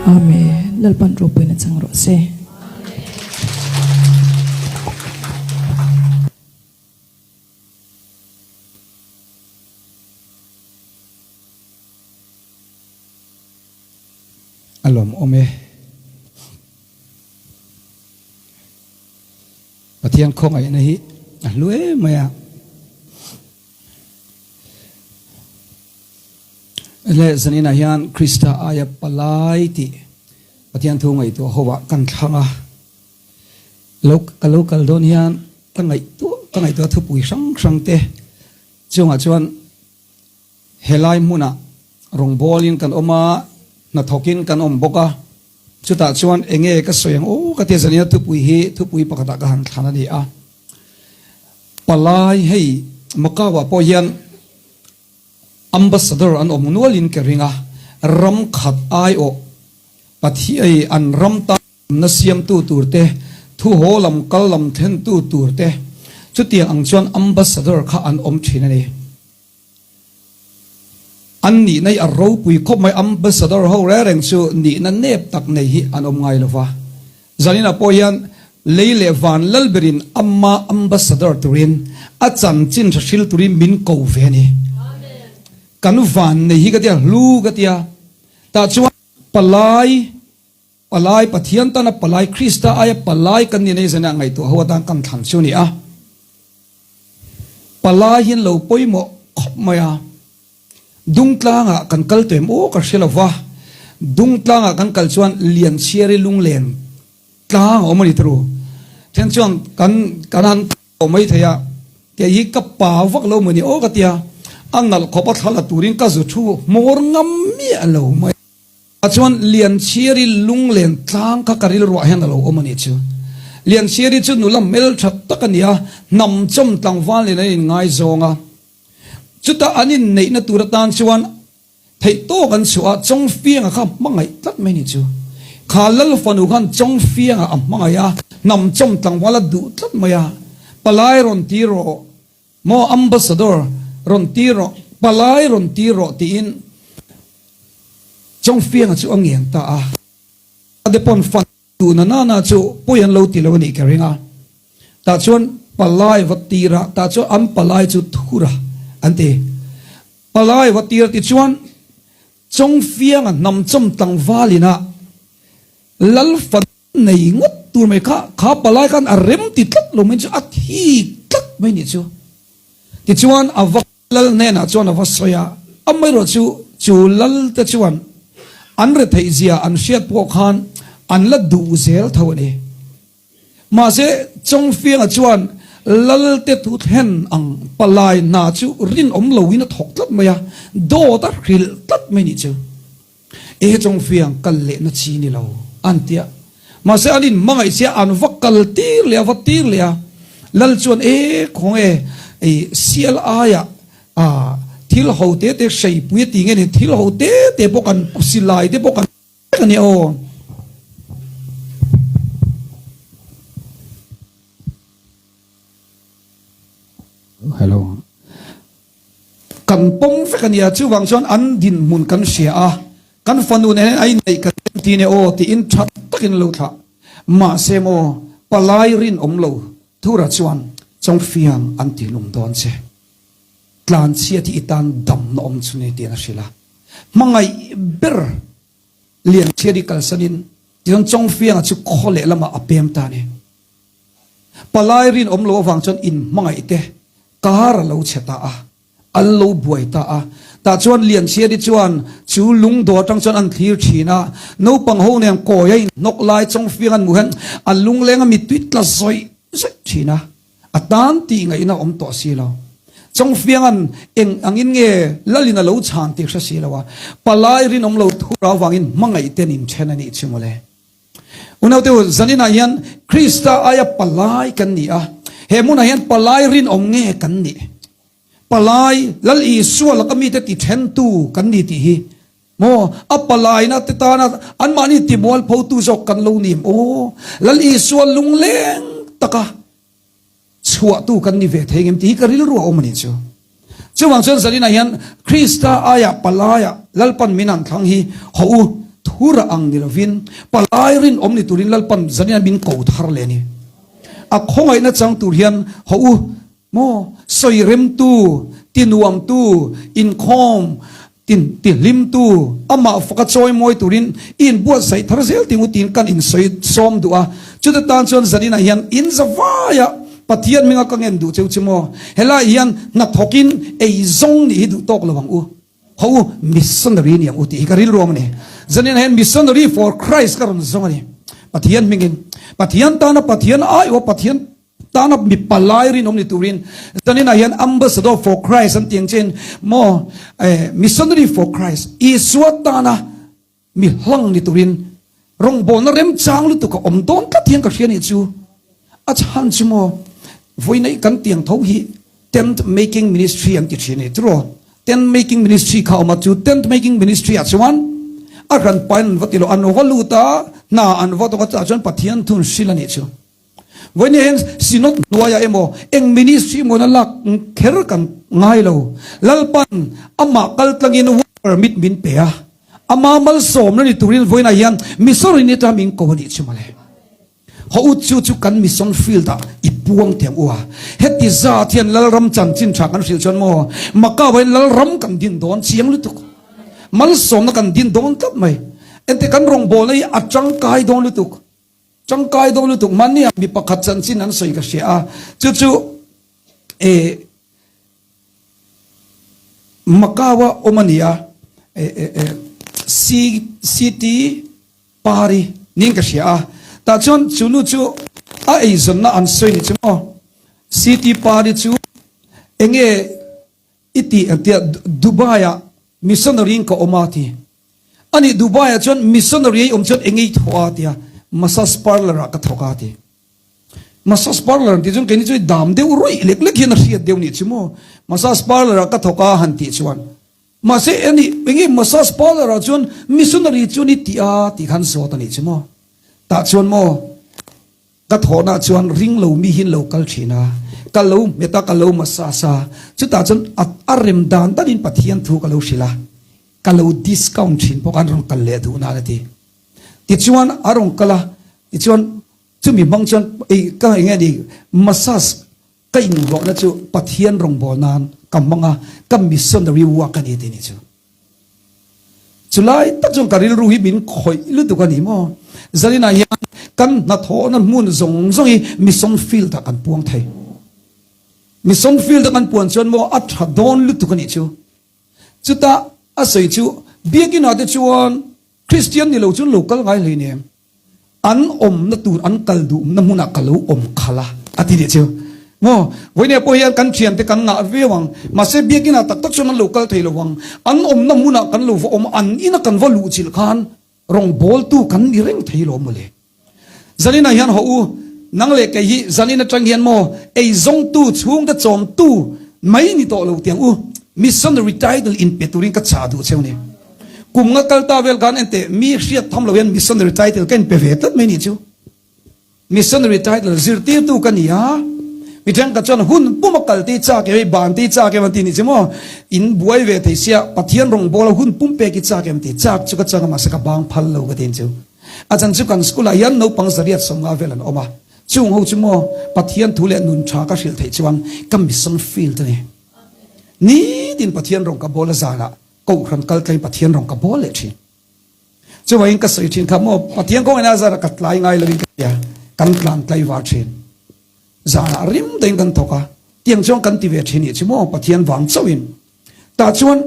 Amen. Lalpan ropuina chang rawh se. A lawmawm e. Pathian khawngaihna hi a hlu em mai a. Le zaninah hian Krista aia palai tih Pathian thu ngaihtuah ho ah kan thlang a. Lo ka lo kal dawn hian ka ngaihtuah ka ngaihtuah thupui hrang hrang te chungah chuan helai hmunah rawngbawlin kan awm a, hnathawkin kan awm bawk a, chutah chuan enge ka sawi ang aw ka tia zanina thupui hi thupui pakhatah ka han thlan a ni a. Palai hei Macau ah pawh hian Ambassador an awm nualin ka ring a, ram khat aiawh Pathiai an ram tan na siamtu tur te, thu haw lam kal lam thlentu tur te, chutiang ang chuan Ambassador kha an awm thin a ni. An nihna hi a ropui khawp mai, Ambassador ho reng reng chu nihna nep tak nei hi an awm ngai lo va. Zaninah pawh hian lei leh van lalberin ama Ambassador turin a chanchin hre hril turin min ko ve a ni. Kan van nei hi ka tia, hlu ka tia, tah chuan palai, palai Pathian tana palai, Krista aia palai kan ni nei zaninah ngaihtuah ho atan kan thlan chu a ni a. Palai hian lo pawimawh khawp mai a. Dungtlangah kan kal tawh em aw ka hre lo va, Dungtlangah kan kal chuan Lianchhiari lunglen tlang a awm a ni turu. Then chuan kan kan han tawh mai thei a, kei hi ka pa vak lo maw ni aw ka tia, a nalh khawp a thla la turin ka zu thu hmawr ngam miah lo mai. Ah chuan Lianchhiari lunglen tlang kha ka rilruah hian a lo awm a ni chu. Lianchhiari chu nula hmeltha tak a ni a, hnam chawm tlangval nen an inngaizawng a. Chutah an inneihna tur atan chuan theih tawk an chhuah a, Chawngfianga kha hmangaih tlat mai ni chu. Kha Lal fanu khan Chawngfianga a hmangaih a, hnam chawm tlangval a duh tlat mai a, Palai rawn ti rawh maw Ambassador rawn ti rawh, Palai rawn ti rawh tiin Chawngfianga chu a ngen ta a. A te pawn fan. Tuna nana chu pawi an lo ti lo a nih ka ring a, tah chuan palai va tir a, tah chuan an palai chu thur a an ti. Palai va tir tichuan Chawngfianga hnamchawm tlangval ina lal fa nei ngawt tur mai kha, kha palai khan a rem ti tlat lo mai chu a thik tlat mai nih chu. Tichuan a va Lal hnenah chuan a va sawi a, amaherawhchu chu lal te chuan an retheih zia an hriat pawh khan an la duh zel tho a ni. Mahse, Chawngfianga chuan lal te thu thlen ang palai hna chu rinawm loin a thawk tlat mai a, dawt a hrilh tlat mai nih chu. E Chawngfiang kal lehna chi ni lo an ti a. Mahse an inhmangaih sia an va kal tir leh a, va tir leh a. Lal chuan e khawng e, ei sial aia ah thil ho te te hreipui a ti nge ni, thil ho te te pawh kan silai te pawh kan vek a nia aw. Hello. Kan pawm vek a nia, chuvang chuan an dinhmun kan hria a, kan fanu nen hian a inneih ka rem ti nia aw tiin tha takin a lo thlah. Mahse maw, palai rinawm lo Thura chuan Chawngfiang an ti lum dawn che, tlanchhiat hi i tan damna awm chu ni tiin a hrilh a. Hmangaih ber Lianchhiari kalsanin tichuan Chawngfianga chu khaw lehlamah a pem ta a ni. Palai rinawm lo avang chuan inhmangaih te kar a lo chhe ta a, an lo buai ta a. Tah chuan Lianchhiari chuan chu lungdaw atang chuan an thlir thin a, naupang ho nen kawi a inhnawk lai chawngfiang an hmuh hian a lungleng a mittui tla zawih zawih thin a, a tan tih ngaihna a awm tawh si lo. Chawngfianga'n eng angin nge Lalin a lo chhan tih hre si lo a, palai rinawm lo thura avangin hmangaih ten inthen a nih chu mawle. Unaute u, zaninah hian Krista aia palai kan ni a. He hmunah hian palai rinawm nge kan nih? Palai, Lal Isua laka mite ti thentu kan ni tih hi maw? A palaina te tana anmahni timualphotu zawk kan lo ni em aw? Lal Isua lungleng taka chhuahtu kan ni ve thei ngem tih hi ka rilru a awm a ni chu. Chuvang chuan Zaninah hian Krista aia palaia Lalpan min an thlang hi haw u thura ang ni lovin palai rinawm ni turin Lalpan Zaninah min ko thar leh a ni. A khawngaihna chang tur hian haw u maw sawi remtu, tinuamtu, inkhawm Tin, ti hlimtu, amah faka chawi mawi turin i inbuatsaih thar zel ting u tiin kan insawi sawm duh a. Chuta tan chuan zaninah hian in za vaia Pathian hminga ka ngen duh cheu chu maw? Helaiah hian hnathawkin ei zawng nih hi duh tawk lo ang u. Haw u, missionary ni ang u tih hi ka rilru awm a ni. Zaninah hian missionary for Christ ka rawn zawng a ni. Pathian hmingin, Pathian tana Pathian aiawh Pathian tana mi palai rinawm ni turin zaninah hian Ambassador for Christ an tih ang chiin maw eh Missionary for Christ Isua tana mi hlang ni turin rawngbawlna remchang lutuk a awm dawn tlat hian ka hria nih chu. A chhan chu maw vawiina kan tiang tho hi Tent Making Ministry an ti thin a ni tiraw? Tent Making Ministry kha a awm a, chu Tent Making Ministry ah chuan a hran pain an va ti lo, an va lut a, hna an va tawk a, chutah chuan Pathian thun hrilh a nih chu. Vawiina hian Synod hnuaiah emaw eng ministry emaw na lak kher kan ngai lo. Lalpan amah kal tlangin work permit min pe a, ama malsawmna ni turin vawiinah hian Missouri ni atanga min ko a nih chu mawle. Haw u chu chu kan mission field ah i puang thiam u a, heti zat hian Lalram chanchin tha kan hrilh chuan maw Macau ah Lalram kan din dawn chiang lutuk, malsawmna kan din dawn tlat mai. Engti kan rawngbawlna hi a tangkai dawn lutuk, tangkai dawn lutuk. Mahni ah mi pakhat chanchin an sawi ka hria a, chu chu eh Macau ah awm a ni a, eh eh eh CT Pari niin ka hria a, tah chuan chu nu chu a eizawnna an sawi ni chu maw? CT Pari chu enge i tih ang tia Dubai ah missionary in ka awm a ti. Ani Dubai ah chuan missionary a i awm chuan enge i thawh a tia, massage parlour ah ka thawk a ti. Massage parlour an tih chuan keini chu i dam deuh ruih lek lek hian a hriat deuh nih chu maw? Massage parlour ah ka thawk a han tih chuan Mahse eng nih, eng nge massage parlour ah chuan missionary chu ni tih a tih khan zawt a nih chu maw? Tah chuan maw ka thawhna chuan ring lo mi hi an lo kal thin a, ka lo hmet a, ka lo massage a, chutah chuan a a rem dan dan in Pathian thu ka lo hrilh a, ka lo discount thin bawk a, an rawn kal leh duh nan a ti. Tichuan a rawn kal a, tichuan chumi hmang chuan ei ka eng nge ni massage Ka inhlawhna chu Pathian rawngbâwl nân ka hmang a, ka missionary work a ni tih ni chu. Chulai tak chuan ka rilru hi min khawih lutuk a ni maw? Zaninah hian kan hnathawhna hmun zawng zawng hi mission field-ah kan puang thei. Mission field-a kan puan chuan maw a tha dawn lutuk a nih chu. Chutah a sawi chu biakinah te chuan Kristian ni lo chuan lo kal ngai hleinem. An awmna tur an kal duhna hmunah ka lo awm khalh a, a ti leh cheu. Maw, vawinia pawh hian kan thiante kan ngah viau ang, mahse biakinah tak tak chuan an lo kal thei lo ang. An awmna hmunah kan lo va awm a, an ina kan va luhchilh khan rawngbawltu kan ni reng thei lo mawle. Zaninah hian haw u, nang leh kei hi zanin atang hian maw eizawngtu, chhungte chawmtu mai ni tawh lo tiang u, missionary title inpe turin ka chah duh cheu ni. Kum nga kal ta vel khan enteh mi hriat tham lo hian missionary title ka inpe ve tlat mai nih chu. Missionary title zirtirtu ka ni a, mi thenkhat chuan hun puma kal te chak em hei ban te chak em an ti nih chu maw. In buai ve thei sia Pathian rawngbawla hun pum pek i chak em ti chak chu ka chak a mahse ka bang phal lo ka ti chu. A chan chu kan school ah hian naupang zariat sawmnga vel an awm a, chung ho chu maw Pathian thu leh nun tha ka hrilh theih chuan ka mission field a ni. Nitin Pathian rawng ka bawl a zanah Kohhran kal tlai Pathian rawng ka bawl leh thin. Chuvangin ka sawi thin kha maw Pathian kawngin a zar ka tlai ngai lovin ka tia kan tlan tlai var thin. Zanah rim deuhin kan thawk a, tiang chuan kan ti ve thin nih chu maw Pathian vang chauhin. Tah chuan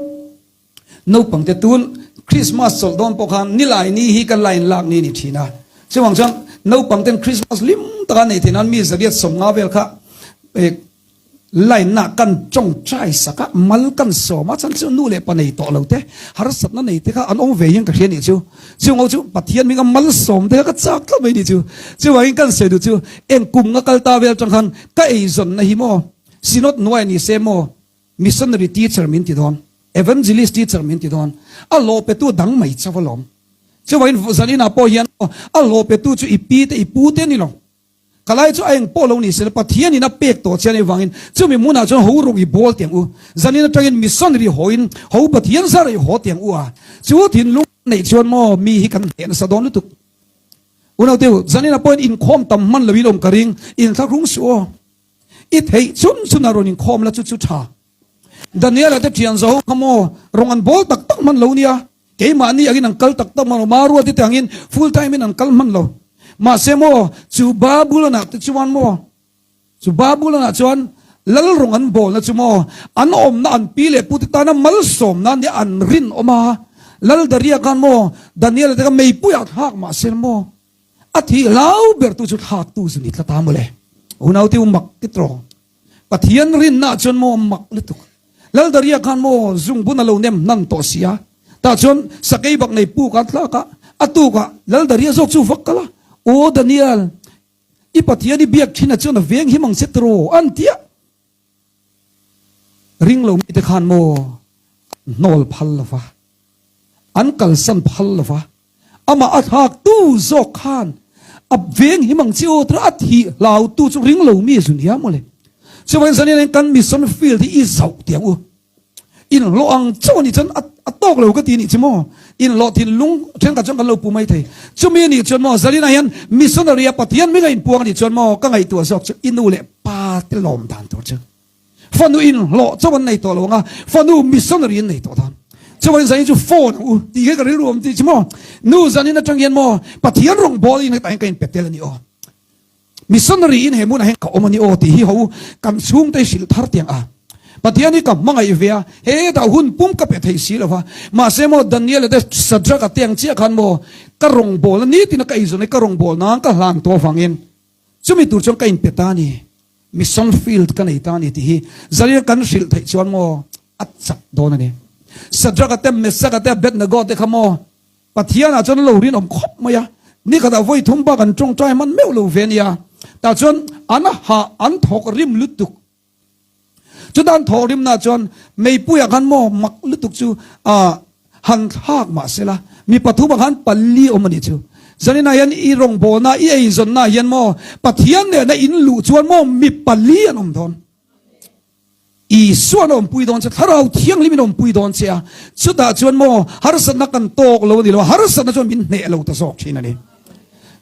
naupangte tun Christmas chawlh dawn pawh khan nilai ni hi ka line lak ni ni thin a. Chuvang chuan naupangten Christmas hlim taka nei theih nan mi zariat 50 vel kha Line-ah kan tawngtai sak a, mal kan sawm a, chhan chu nu leh pa nei tawh lo te, harsatna nei te kha an awm ve hian ka hria nih chu. Chung ho chu Pathian hminga mal sawm te kha ka chak tlat mai nih chu. Chuvangin kan sawi duh chu eng kum nga kal ta vel atang khan ka eizawnna hi maw Synod hnuai ni se maw Missionary teacher min ti dawn, Evangelist teacher min ti dawn, a hlawh petu dang mai chauh alawm. Chuvangin zaninah pawh hian a hlawh petu chu i pi te i pu te a ni lo. Ka lai chu a eng pawh lo ni sela Pathianin a pek tawh chian avangin chumi hmunah chuan ho ruk i bawl tiang u. Zanin atangin mission ri hawiin ho Pathian zar i haw tiang u a. Chu thinlung neih chuan maw mi hi kan hneh nasa dawn lutuk. Unauteu, zaninah pawhin inkhawm tam hman loin awm ka ring, inthlahrung suh aw. I theih chun chun a rawn inkhawm la chu chu tha. Daniela te thian zo kha maw rawng an bawl tak tak hman lo nia. Keimahni angin an kal tak tak hman lo, Maruati te angin full time in an kal hman lo. Mahse maw chu Babulon-ah te chuan maw, chu Babulon-ah chuan lal rawng an bawlna chu maw an awmna an pi leh pu te tana malsawmna nia an rinawm a. Lal Daria khan maw Daniela te kha meipuiah thlak mahse maw. A thih hlau bertu chu thlaktu zu ni tlat a mawle. Unaute u mak ti tawng. Pathian rinna ah chuan maw mak lutuk. Laldaria khan maw zungbun a lo nem hnan tawh si a. Tah chuan sakei bak nei puk a thlak a, a tukah Laldaria zawk chu vak kal a, Aw Daniel, i Pathian i biak thin ah chuan a veng him ang che tiraw an ti a. Ring lo mite khan maw an hnawl phal lo va, an kalsan phal lo va, amah a thlaktu zawk khan a veng him ang che aw tura a thih hlautu chu ring lo mi zu nia mawle. Chuvangin zanin kan mission field hi i zauh tiang u. Inhlawh ang chauh a nih chuan a tawk lo ka ti nih chu maw? Inhlawh thinlung thenkhat chuan kan lo pu mai thei. Chumi a nih chuan maw Zarina hian missionary a Pathian hming a inpuang a nih chuan maw ka ngaihtuah zawk chu i nu leh pa te lawm dan tur chu fanu inhlawh chauh an nei tawh lo ang a, fanu missionary an nei tawh dan. Chuvangin Zanin chu phone ang u tih hi ka rilru awm tih chu maw? Nu Zanin atang hian maw Pathian rawngbâwl in hetah hian ka inpe tel a ni aw. Missionary in he hmunah hian ka awm a ni aw tih hi ho kan chhungte hi hrilh thar tiang a. Pathian hi ka hmangaih ve a, hetah hun pum ka pe thei si lo va. Mahse maw Daniel te Shadrach-a te ang chiah khan maw ka rawngbawlna nitin a ka eizawn hi ka rawngbawlna nan ka hlan tawh avangin chumi tur chuan ka inpe ta a ni. Mission field ka nei ta a ni tih hi Zarian kan hrilh theih chuan maw a chak dawn a ni. Shadrach-a te Meshach-a te Abednego te kha maw Pathianah chuan lo rinawm khawp mai a, nikhatah vawi thum bak an tawngtai hman meuh lo ve nia. Tah chuan an hah an thawk rim lutuk. Chuta an thawk rimnaah chuan meipuiah khan maw mak lutuk chu ah han thlak mah sela, mi pathumah khan pali awm a nih chu. Zaninah hian i rawngbawlna, i eizawnnaah hian maw Pathian nena in luh chuan maw mi pali an awm dawn. Isuan a awmpui dawn che, Thlarau Thianghlimin a awmpui dawn che a, chutah chuan maw harsatna kan tawk lo a ni lo, harsatna chuan min hneh lo ta zawk thin a ni.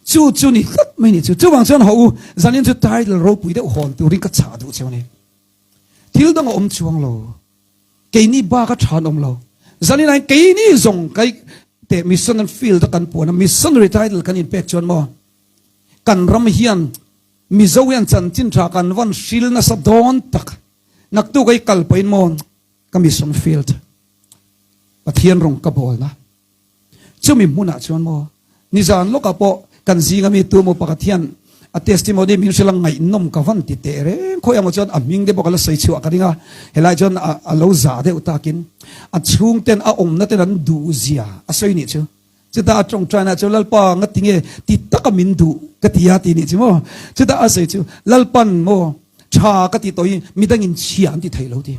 Chu chu ni tlat mai ni chu. Chuvang chuan haw u, zanin chu title ropui deuh hawn turin ka chah duh cheu a ni. Thil dang a awm chuang lo, keini bak a tha an awm lo. Zanin ah hian keini zawng kai teh missionary field a kan puan a, missionary title kan inpek chuan maw kan ram hian Mizo hian chanchin tha kan vawn hril nasa dawn tak. Naktuk ei kal pawhin maw ka mission field Pathian rawng ka bawlna. Chumi hmunah chuan maw nizan lawkah pawh kan zinga mi tu maw pakhat hian a testimony min hrilh a ngaihnawm ka van ti teh reng khawi ang chuan a hming te pawh ka la sawi chhuah ka ring a, helai chuan a lo za deuh takin a chhungten a awmna ten an duh zia a sawi nih chu. Chutah a tawngtaina chu Lalpa nga ti nge ti taka min duh ka ti a ti nih chu maw. Chutah a sawi chu Lalpan maw tha ka ti tawh hi midangin chhia an ti thei lo ti.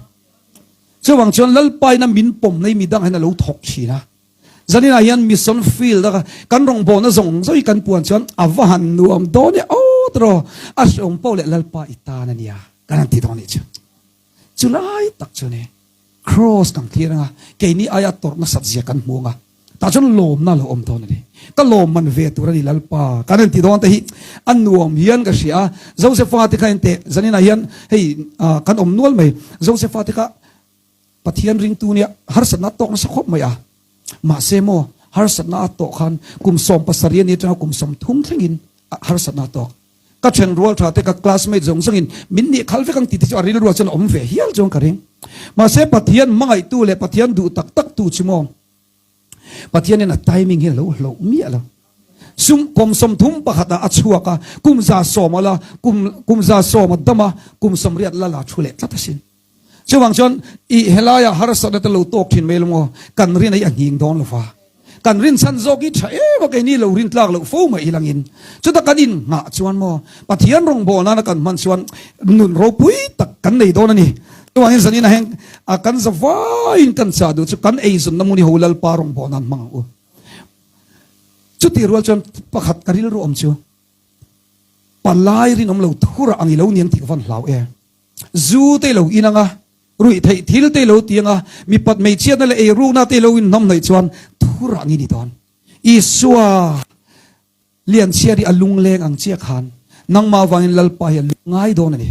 Chuvang chuan Lalpa ina min pawm na hi midang hian a lo thawk thin a. Zaninah hian mission field a kan rawngbawlna zawng zawng hi kan puan chuan a va han nuam dawn e aw tiraw a hreawm poh leh Lalpa i tan a nia kan han ti dawn nih chu. Chulai tak chu ni Cross kan thlir anga keini aia tawrh nasat zia kan hmu anga tah chuan lawmna lo awm dawn a ni. Ka lawm man ve tur a ni Lalpa kan han ti dawn te hi a nuam hian ka hria a. Josefa te kha enteh zaninah hian hei kan awm nual mai. Josefa te kha Pathian ringtu nia harsatna a tawk nasa khawp mai a. Mahse maw harsatna a tawh khan kum 17 a ni atanga kum 30 thlengin harsatna a tawk. Ka then rual tha te ka classmate zawng zawngin min nih khal vek ang tih te chu a rilruah chuan a awm ve hial chuan ka ring. Mahse Pathian hmangaihtu leh Pathian duh tak tak tu chu maw Pathianin a timing hi a lo hloh miah lo. Sum kum 31 ah a chhuak a, kum 100 a la, kum kum 100 a dam a, kum 80 la la thu leh tlat asin. Chuvang chuan i helaia harsatna te lo tawk thin mai lo maw? Kan rin hi a nghing dawn lo va. Kan rin chhan zawk hi tha em a keini lo rin tlak loh fo mai ilangin. Chuta kan inngah chuan maw Pathian rawngbâwl nana kan hman chuan nun ropui tak kan nei dawn a ni. Chuvangin zanin a heng a kan za vaiin kan chah duh chu kan eizawnna hmun hi ho Lalpa rawngbâwl nan hmang ang u. Chutih rual chuan pakhat ka rilru awm chu palai rinawm lo thurah ang i lo ni ang tih ka van hlau e. Zu te lo in anga, ruih theih thil te lo ti anga, mipat hmeichhiatna leh eirukna te lo inhnam hnaih chuan thur ang i ni dawn. Isua lianchhiat hi a lungleng ang chiah khan nangmah avangin Lalpa hi a lungngai dawn a ni.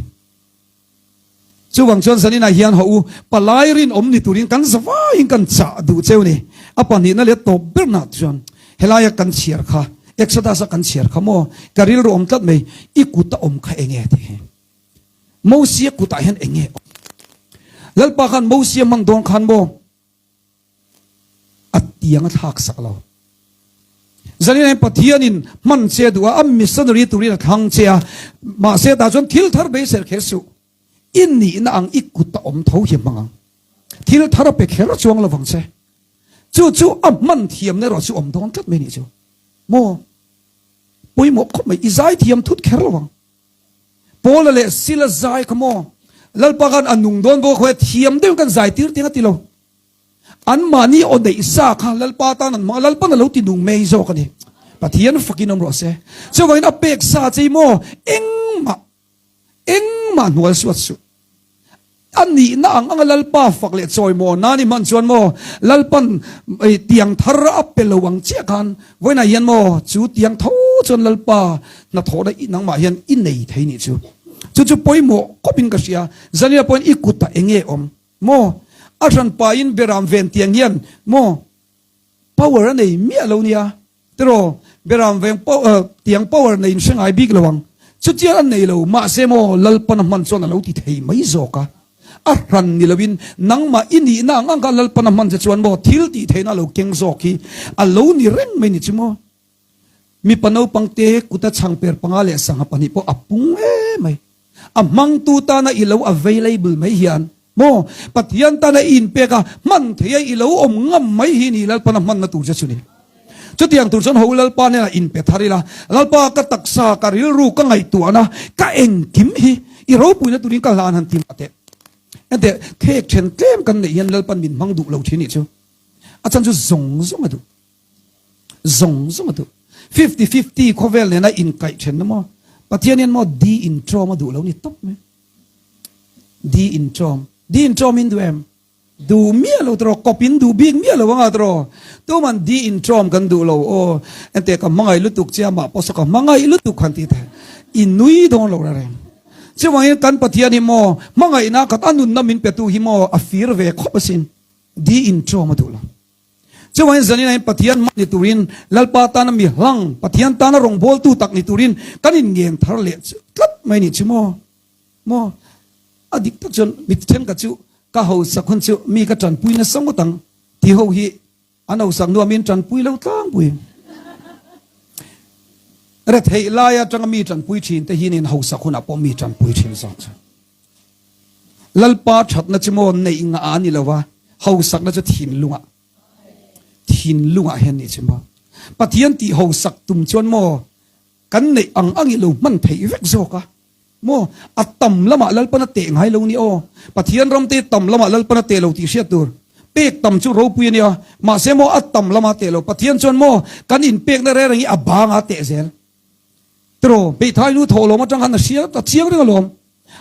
Chuvang chuan zaninah hian haw u, palai rinawm ni turin kan zavaiin kan chah duh cheu ni. A pahnihna leh tawp berna chuan helaia kan chhiar kha, Exodus-a kan chhiar kha maw, ka rilru awm tlat mai, i kut a awm kha enge tih hi. Mosia kutah hian eng nge awm? Lalpa khan Mosia hmang dawn khan maw a tiang a thlak sak lo. Zanin hian Pathianin hman che a duh a, a missionary turin a thlang che a, mahse tah chuan thil thar beiser kher suh. I nihna ang i kut a awm tho hi a hmang ang. Thil thar a pe kher chuang lovang che. Chu chu a hman thiamna erawh chu awm dawn tlat mai nih chu. Maw? Pawimawh khawp mai, i zai thiam thut kher lovang. Paula leh Sila zai kha maw? Lalpa khan a nung dawn bawk a khawi a thiam deuhin kan zai tir tiang a ti lo. Anmahni aw neih sa kha Lalpa tan an hmang a, Lalpan a lo ti nung mai zawk a ni. Pathian fakin awm rawh se. Chuvangin a pek sa che maw? Engmah, engmah hnual suat suh. A nihna ang anga Lalpa fak leh chawimaw nan i hman chuan maw Lalpan tiang thar a pe lo ang chiah khan vawiinah hian maw chu tiang tho chuan Lalpa hnathawhna nangmah hian i nei thei nih chu. Chu chu pawimawh khawpin ka hria. Zania pawhin i kutah eng nge awm maw? A hranpain beram ven tiang hian maw power a nei miah lo nia. Tiraw, Beram veng tiang power nei in hre ngai bik lo ang. Chutiang an nei lo, mahse maw Lalpan a hman chuan a lo ti thei mai zawk a. A hran ni loin nangmah i nihna ang ang kha Lalpan a hman che chuan maw thil tih theihna a lo keng zawk hi a lo ni reng mai ni chu maw. Mipa naupang te kuta chhangper panga leh sangha pahnih pawh a pung em mai. A hmangtu tana i lo available mai hian maw Pathian tana i inpek a, hman thei a i lo awm ngam mai hi ni Lalpan a hmanna tur che chu ni. Chutiang tur chuan ho Lalpa hnenah inpe thar ila, Lalpa ka taksa, ka rilru, ka ngaihtuahna, ka engkim hi i ropuina turin ka hlan han ti mah teh. Enteh, khek then tlem kan neih hian Lalpan min hmang duh lo thin nih chu. A chan chu zawng zawng a duh. Zawng zawng a duh. Fifty fifty khawvel nena inkaih then na maw? Pathian hian maw di intrawm a duh lo ni tawp mai. Di intrawm. Di intrawm in duh em? Duh miah lo tawh kawp in duh bik miah lo anga tawh. Tuman di intrawm kan duh lo aw. Enteh ka hmangaih lutuk che amah pawh saw ka hmangaih lutuk han ti teh. I nui dawn lo reng. Chuvangin kan Pathian hi maw hmangaihna khat a nunna min petu hi maw a fir ve khawp asin. Di intrawm a duh lo. Chuvangin zanin ahin Pathian hmang ni turin Lalpa tana mi hlang, Pathian tana rawngbawltu tak ni turin kan inngen thar leh tlat mai ni chu maw? Maw? A dik tak chuan mi thenkhat chu ka hausak hun chu mi ka tanpui nasa ngawt ang ti ho hi an hausak nuam in tanpui lo tlangpui. Retheih lai atanga mi tanpui thin te hian in hausak hunah pawh mi tanpui thin zawk chu. Lalpa thatna chu maw neih ngah a ni lo va, hausakna chu thinlungah, thinlungah hian nih chu maw. Pathian tih hausak tum chuan maw kan neih ang ang i lo hman theih vek zawk a maw. A tam lamah Lalpan a teh ngai lo ni aw. Pathian ram te tam lamah Lalpan a teh lo tih hriat tur. Pek tam chu ropui a nia, mahse maw a tam lamah a teh lo. Pathian chuan maw kan inpekna reng reng hi a bangah a teh zel. Tiraw, Beithai nu thawhlawm atang khan a hria a chiang reng alawm.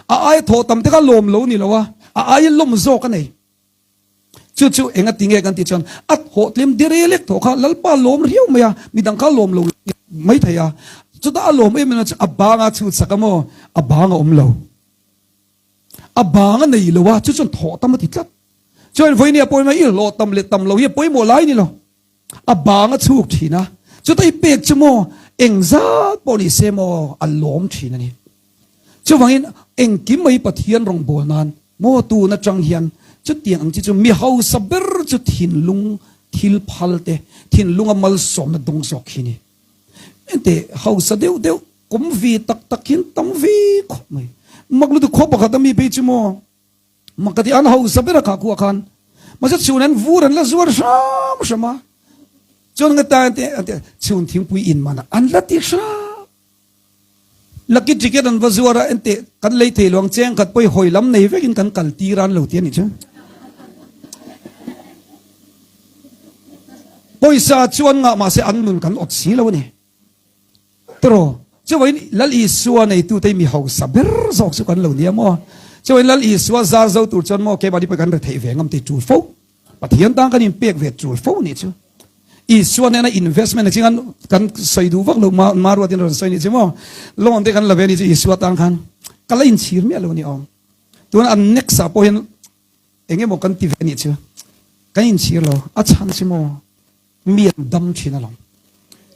A aia thawh tam te kha lawm lo ni lo a, a aia lawm zawk a nei. Chu chu enga ti nge kan tih chuan a thawh tlem dere lek thawh kha Lalpa lawm riau mai a, midang kha lawm lo mai thei a. Chutah a lawm em em chu a banga chhut sak a maw, a bang a awm lo. A bang a nei lo a, chu chuan thawh tam a ti tlat. Chuan vawinia pawimawh i hlawh tam leh tam lo hi a pawimawh lai ni lo. A bang a chhuk thin a, chuta i pek chu maw engzat pawh ni se maw a lawm thin a ni. Chuvangin engkim mai Pathian rawngbâwl nan maw tun atang hian chutiang ang chi chu mi hausa ber chu thinlung thil phal te, thinlunga malsawmna dawng zawk hi ni. Enteh hausa deuh deuh kawm ve tak tak hian tam ve khawp mai. Mak lutuk khaw pakhat a mi phei chu maw Mak ka ti an hausa ber a kha khuah khan mahse chhun an vur an la zuar hram hram a chuan nga ta te an te chhun thingpui in mana an la ti hram lucky ticket an va zuar a ente kan lei thei lo ang cheng khat pawh hawi lam nei vekin kan kal tir an lo ti ani chu pawisa chuan ngah mahse an nun kan awt si lo ani Tiraw? Chuvain Lal Isua neitute hi mi hausa ber zawk chu kan lo nia maw? Chuvain Lal Isua zar zo tur chuan maw keimahni pawh kan retheih ve ngam tih tul fo. Pathian tan kan inpek ve tul fo nih chu. Isua nena investment a ching an kan sawi duh vak lo ma ma ruatin rawn sawi nih chu maw? Loan te kan la ve nih chu Isua tan khan ka la inchhir miah lo ni awm. Tuna an next ah pawh hian eng emaw kan ti ve nih chu. Kan inchhir lo. A chhan chu maw? Mi an dam thin alawm.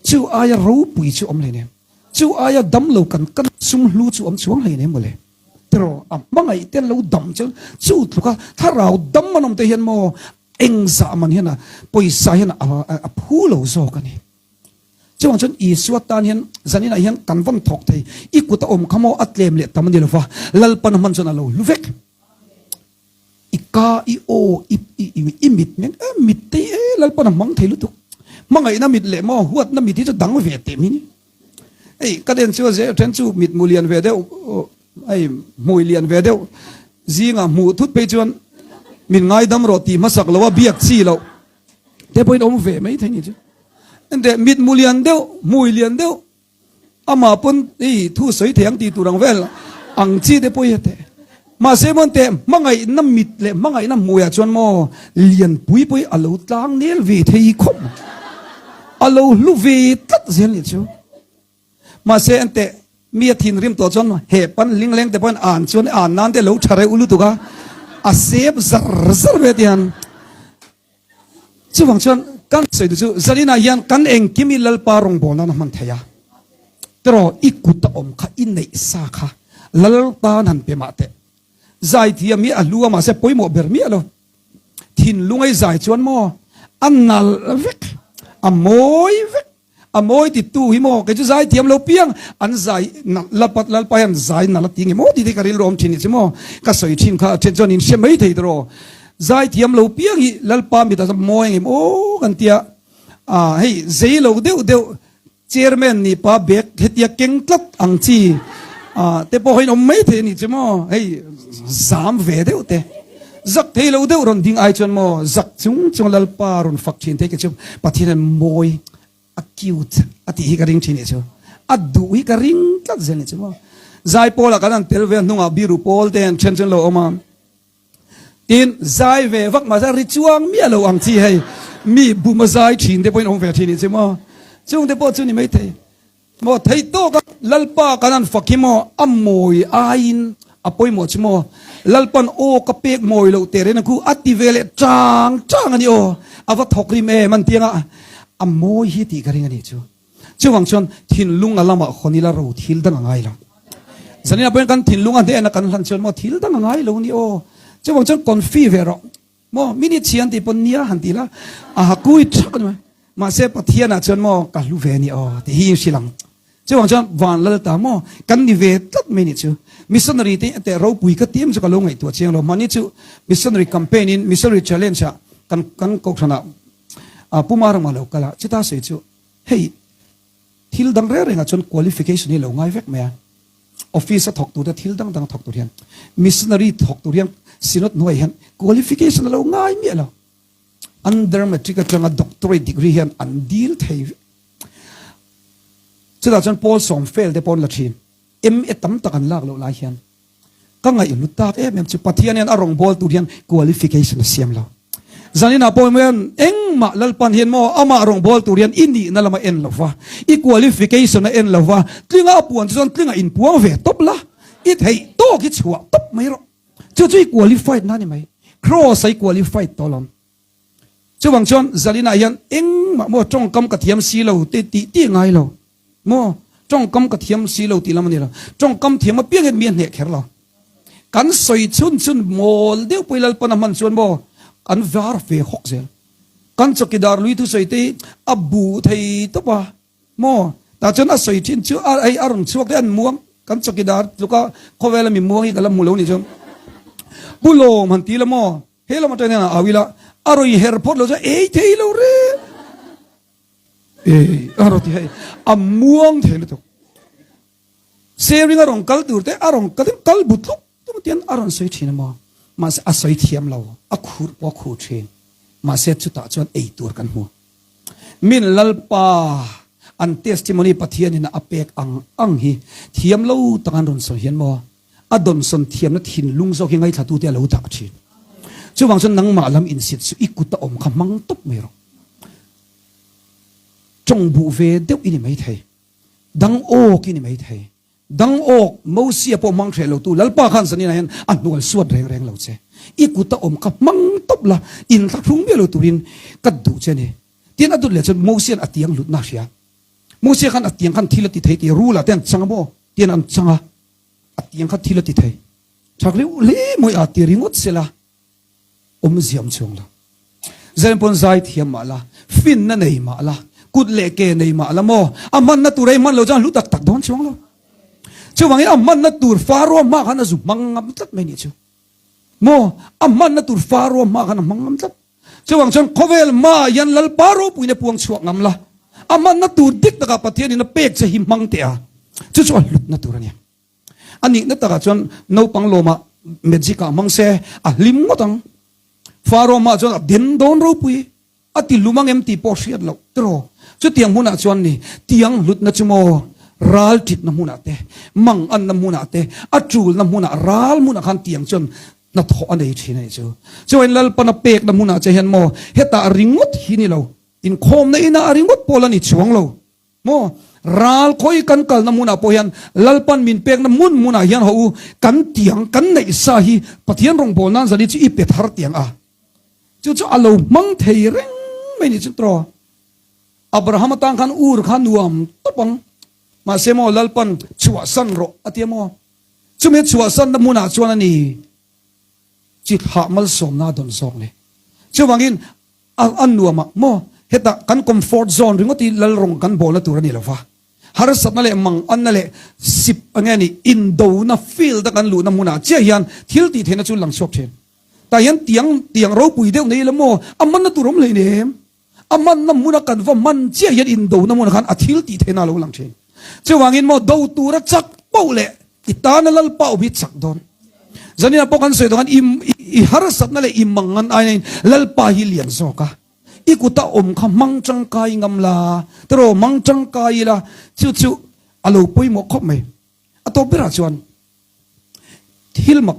Chu aia ropui chu awm hleinem. Chu aia dam lo kan kan sum hlu chu awm chuang hleinem mawle. Tiraw a hmangaih te an lo dam chuan chu tluka thlarau dam an awm te hian maw engzah man hian a pawisa hian a phu lo zawk a ni. Chuvang chuan Isua tan hian zaninah hian kan vawn thawk thei. I kut a awm kha maw a tlem leh tam a ni lo va, Lalpan a hman chuan a lo hlu vek. I ka, i aw, i i mit meng em mit te hi e Lalpan a hmang thei lutuk. Hmangaihna mit leh maw huatna mit hi chu dang ve teh mai ni. Hei ka den chu a zel then chu mitmu lian ve deuh hei hmui lian ve deuh zingah hmuh thut phei chuan min ngaidam rawh tih hmasak lo a biak chi loh te pawhin awm ve mai thei ni chu. Enteh mitmu lian deuh hmui lian deuh amah pawn hei thu sawi thei ang tih tur ang vel ang chi te pawh hi a teh. Mahse maw enteh hmangaihna mit leh hmangaihna hmuiah chuan maw lianpui pawh hi a lo tlang nel ve thei khawp mai. A lo hlu ve tlat zel nih chu. Mahse enteh mi a thinrim tawh chuan he pan hling leng te pawhin an chuan an nan te lo tha reuh lutuk a, a sep zar zar ve tiang. Chuvang chuan kan sawi duh chu Zaninah hian kan engkim i Lalpa rawngbâwl nân a hman thei a, tiraw i kut a awm kha i neih sa kha Lalpa'n han pe mah teh. Zaithiam hi a hlu a mahse pawimawh ber miah lo. Thinlung a i zai chuan maw a nalh vek, a mawi vek. A mawi titu hi maw kei chu zai thiam lo piang an zai nalh Lalpa Lalpa hian zai nalh a ti nge maw tih te ka rilru awm thin nih chu maw ka sawi thin kha a then chuan in hre mai thei tawh rawh zai thiam lo piang hi Lalpa mitah chuan mawi nge maw kan tia a hei zei lo deuh deuh chairman nih pa bag hetia keng tlat ang chi a te pawh hi an awm mai thei a nih chu maw hei zam ve deuh te zak thei lo deuh rawn ding ai chuan maw zak chung chung Lalpa rawn fak thin thei ke chu Pathian hian mawi A cute a tih hi ka ring thin nih chu. A duh hi ka ring tlat zel nih chu maw. Zaipawl ah kan han tel ve a hnungah biru pawl te an then chu an lo awm a. Tin, zai ve vak mahse a ri chuang miah lo ang chi hei. Mi bum a zai thin te pawhin awm ve thin nih chu maw. Chung te pawh chu ni maithei. Maw theih tawk a Lalpa kan han fak hi maw a mawi aiin a pawimawh chu maw Lalpan aw ka pek mawi loh teh reng ang khu a ti ve leh chang chang a ni aw a va thawk rim em an tiang a a mawi hi tih ka ring a ni chu chuvang chuan thinlung a lamah hawn ila ro thil dang a ngai lo zanin ah pawhin kan thinlung a hnehna kan hlan chuan maw thil dang a ngai lo ni aw chuvang chuan confi ve rawh Maw minute chhi an tih pawn nia han ti la, a ha kui thak a ni mai. Mahse Pathianah chuan maw ka hlu ve a ni aw tih hi in hrilh ang. Chuvang chuan van lal ta maw kan ni ve tlat mai nih chu. Missionary te teh ropui ka ti em chu ka lo ngaihtuah chiang lo. Mahni chu missionary campaign in missionary challenge ah kan kan kohhranah Puma ramah lo kal a, chuta sawi chu hei thil dang reng rengah chuan qualification hi lo ngai vek mai a. Office a thawk tur te thil dang dang a thawk tur hian missionary thawk tur hian synod hnuai hian qualification a lo ngai miah lo. Under matric atanga doctorate degree hian an dil thei vek. Chutah chuan pawl sawm fail te pawh an la thin. MA tam tak an lak loh lai hian Ka ngaihlu tak em em chu Pathian hian a rawngbâwl tur hian qualification a siam lo. Zaninah pawh hian engmah Lalpan hian maw amah rawngbâwl tur hian i nihna lama en lo va, i qualification a en lo va, tlinga a puan chu chuan tlinga inpuang ve tawp la, i theih tawk hi chhuah tawp mai rawh. Chu chu i qualified na ni mai. Cross a i qualified tawh lo. Chuvang chuan Zalinah hian engmah maw tawngkam ka thiam si lo te tih tih ngai lo. Maw tawngkam ka thiam si lo tih lam a ni lo. Tawngkam thiam apiang hian mi a hneh kher lo. Kan sawi chhun chhun mawl deuh pawh i Lalpan a hman chuan maw an var ve hawk zel. Kan chawkidar lui thusawi te hi a buh thei tawp a. Maw? Tah chuan a sawi thin chu a hei a rawn chhuak te an muang kan chawkidar tluka khawvela mi muang hi ka la hmu lo nih chuan Pu Lawm han ti la maw? He lam atang hian a au ila a rawn inher phawt lo chuan ei thei lo reng ei a rawn ti hei a muang thei lutuk. Sharing a rawn kal tur te a rawn kal kal bu tluk tluk tian a rawn sawi thin a maw? Mahse a sawi thiam lo a khur pawh a khur thin mahse chutah chuan ei tur kan hmu. Min Lalpa an testimony Pathianin a pek ang ang hi thiam lo tak an rawn sawi hian maw a dawnsawn thiamna thinlung zawk hi ngaithlatute a lo dah thin. Chuvang chuan nangmah lam insit chu i kut a awm kha hmang tawp mai rawh. Tawng buh ve deuh i ni maithei. Dang awk i ni maithei. Dang awk, Mosia pawh hmang hreh lotu Lalpa khan zaninah hian a hnual suat reng reng lo che. I kut a awm kha hmang tawp la, inthlahrung miah lo turin ka duh che a ni. Tin a dut leh chuan Mosia'n a tiang hlutna a hria. Mosia khan a tiang khan thil a ti thei tih rula te an chang a maw? Tian an chang a, a tiang kha thil a ti thei. Thak reuh hle mawi a ti ringawt sela. Awmziam chhung lo. Zan pawn zai thiam mah la, finna nei mah la, Kut leh ke nei mah la maw? A hmanna tur a i hman lo chuan hlu tak tak dawn chuang lo. Chuvangin a hmanna tur Faroa hma khan a zu hmang ngam tlat mai nih chu. Maw? A hmanna tur Faroa hma khan a hmang ngam tlat. Chuvang chuan khawvel hmaah hian Lalpa ropuiin a puang chhuak ngam la. A hmanna tur dik takah Pathianin a pek che hi hmang teh a, chu chu a hlutna tur a ni. A nihna takah chuan naupang lawmah magic ah hmang se a hlim ngawt ang. Faroa hmaah chuan a den dawn ropui. A ti lum ang em tih pawh hriat loh tiraw? Chutiang hmunah chuan ni tiang hlutna chu maw ral ṭitna hmunah te, mang anna hmunah te, a ṭulna hmunah ral hmunah khan tiang chuan hnathawh a nei ṭhin a nih chu. Chuan Lalpan a pekna hmunah che hian maw hetah ringawt hi ni lo, inkhawmna inah a ringawt pawh la ni chuang lo maw? Ral khawi kan kalna hmunah pawh hian Lalpan min pekna hmun hmunah hian haw u, kan tiang kan neih sa hi Pathian rawngbâwl nan zan hi chu i pe thar tiang a. Chu chu a lo hmang thei reng mai ni chu tawh. Abraham atan khan ur kha nuam tawp ang. Mahse maw Lalpan chhuahsan rawh a ti a maw? Chumi a chhuahsanna hmunah chuan a ni chi thlah malsawmna a dawn zawk le. Chuvangin a a nuam a maw? Hetah kan comfort zone ringawt hi Lal rawng kan bawlna tur a ni lo va. Harsatna leh manganna leh sip enge ni indona field a kan luhna hmunah chiah hian thil tih theihna chu lang chhuak thin. Tah hian tiang tiang ropui deuh nei ila maw? A manna tur awm hlei nem. A manna hmuna kan va man chiah hian indona hmunah khan a thil tih theihna a lo lang thin. Chuvangin maw do tura chak poh leh i tana Lalpa awm hi chak dawn. Zaninah pawh kan sawi tawh khan i i harsatna leh i mangan ainain Lalpa hi lian zawk a. I kuta awm kha hmang tangkai ngam la, tiraw hmang tangkai ila chu chu a lo pawimawh khawp mai. A tawp berah chuan thil mak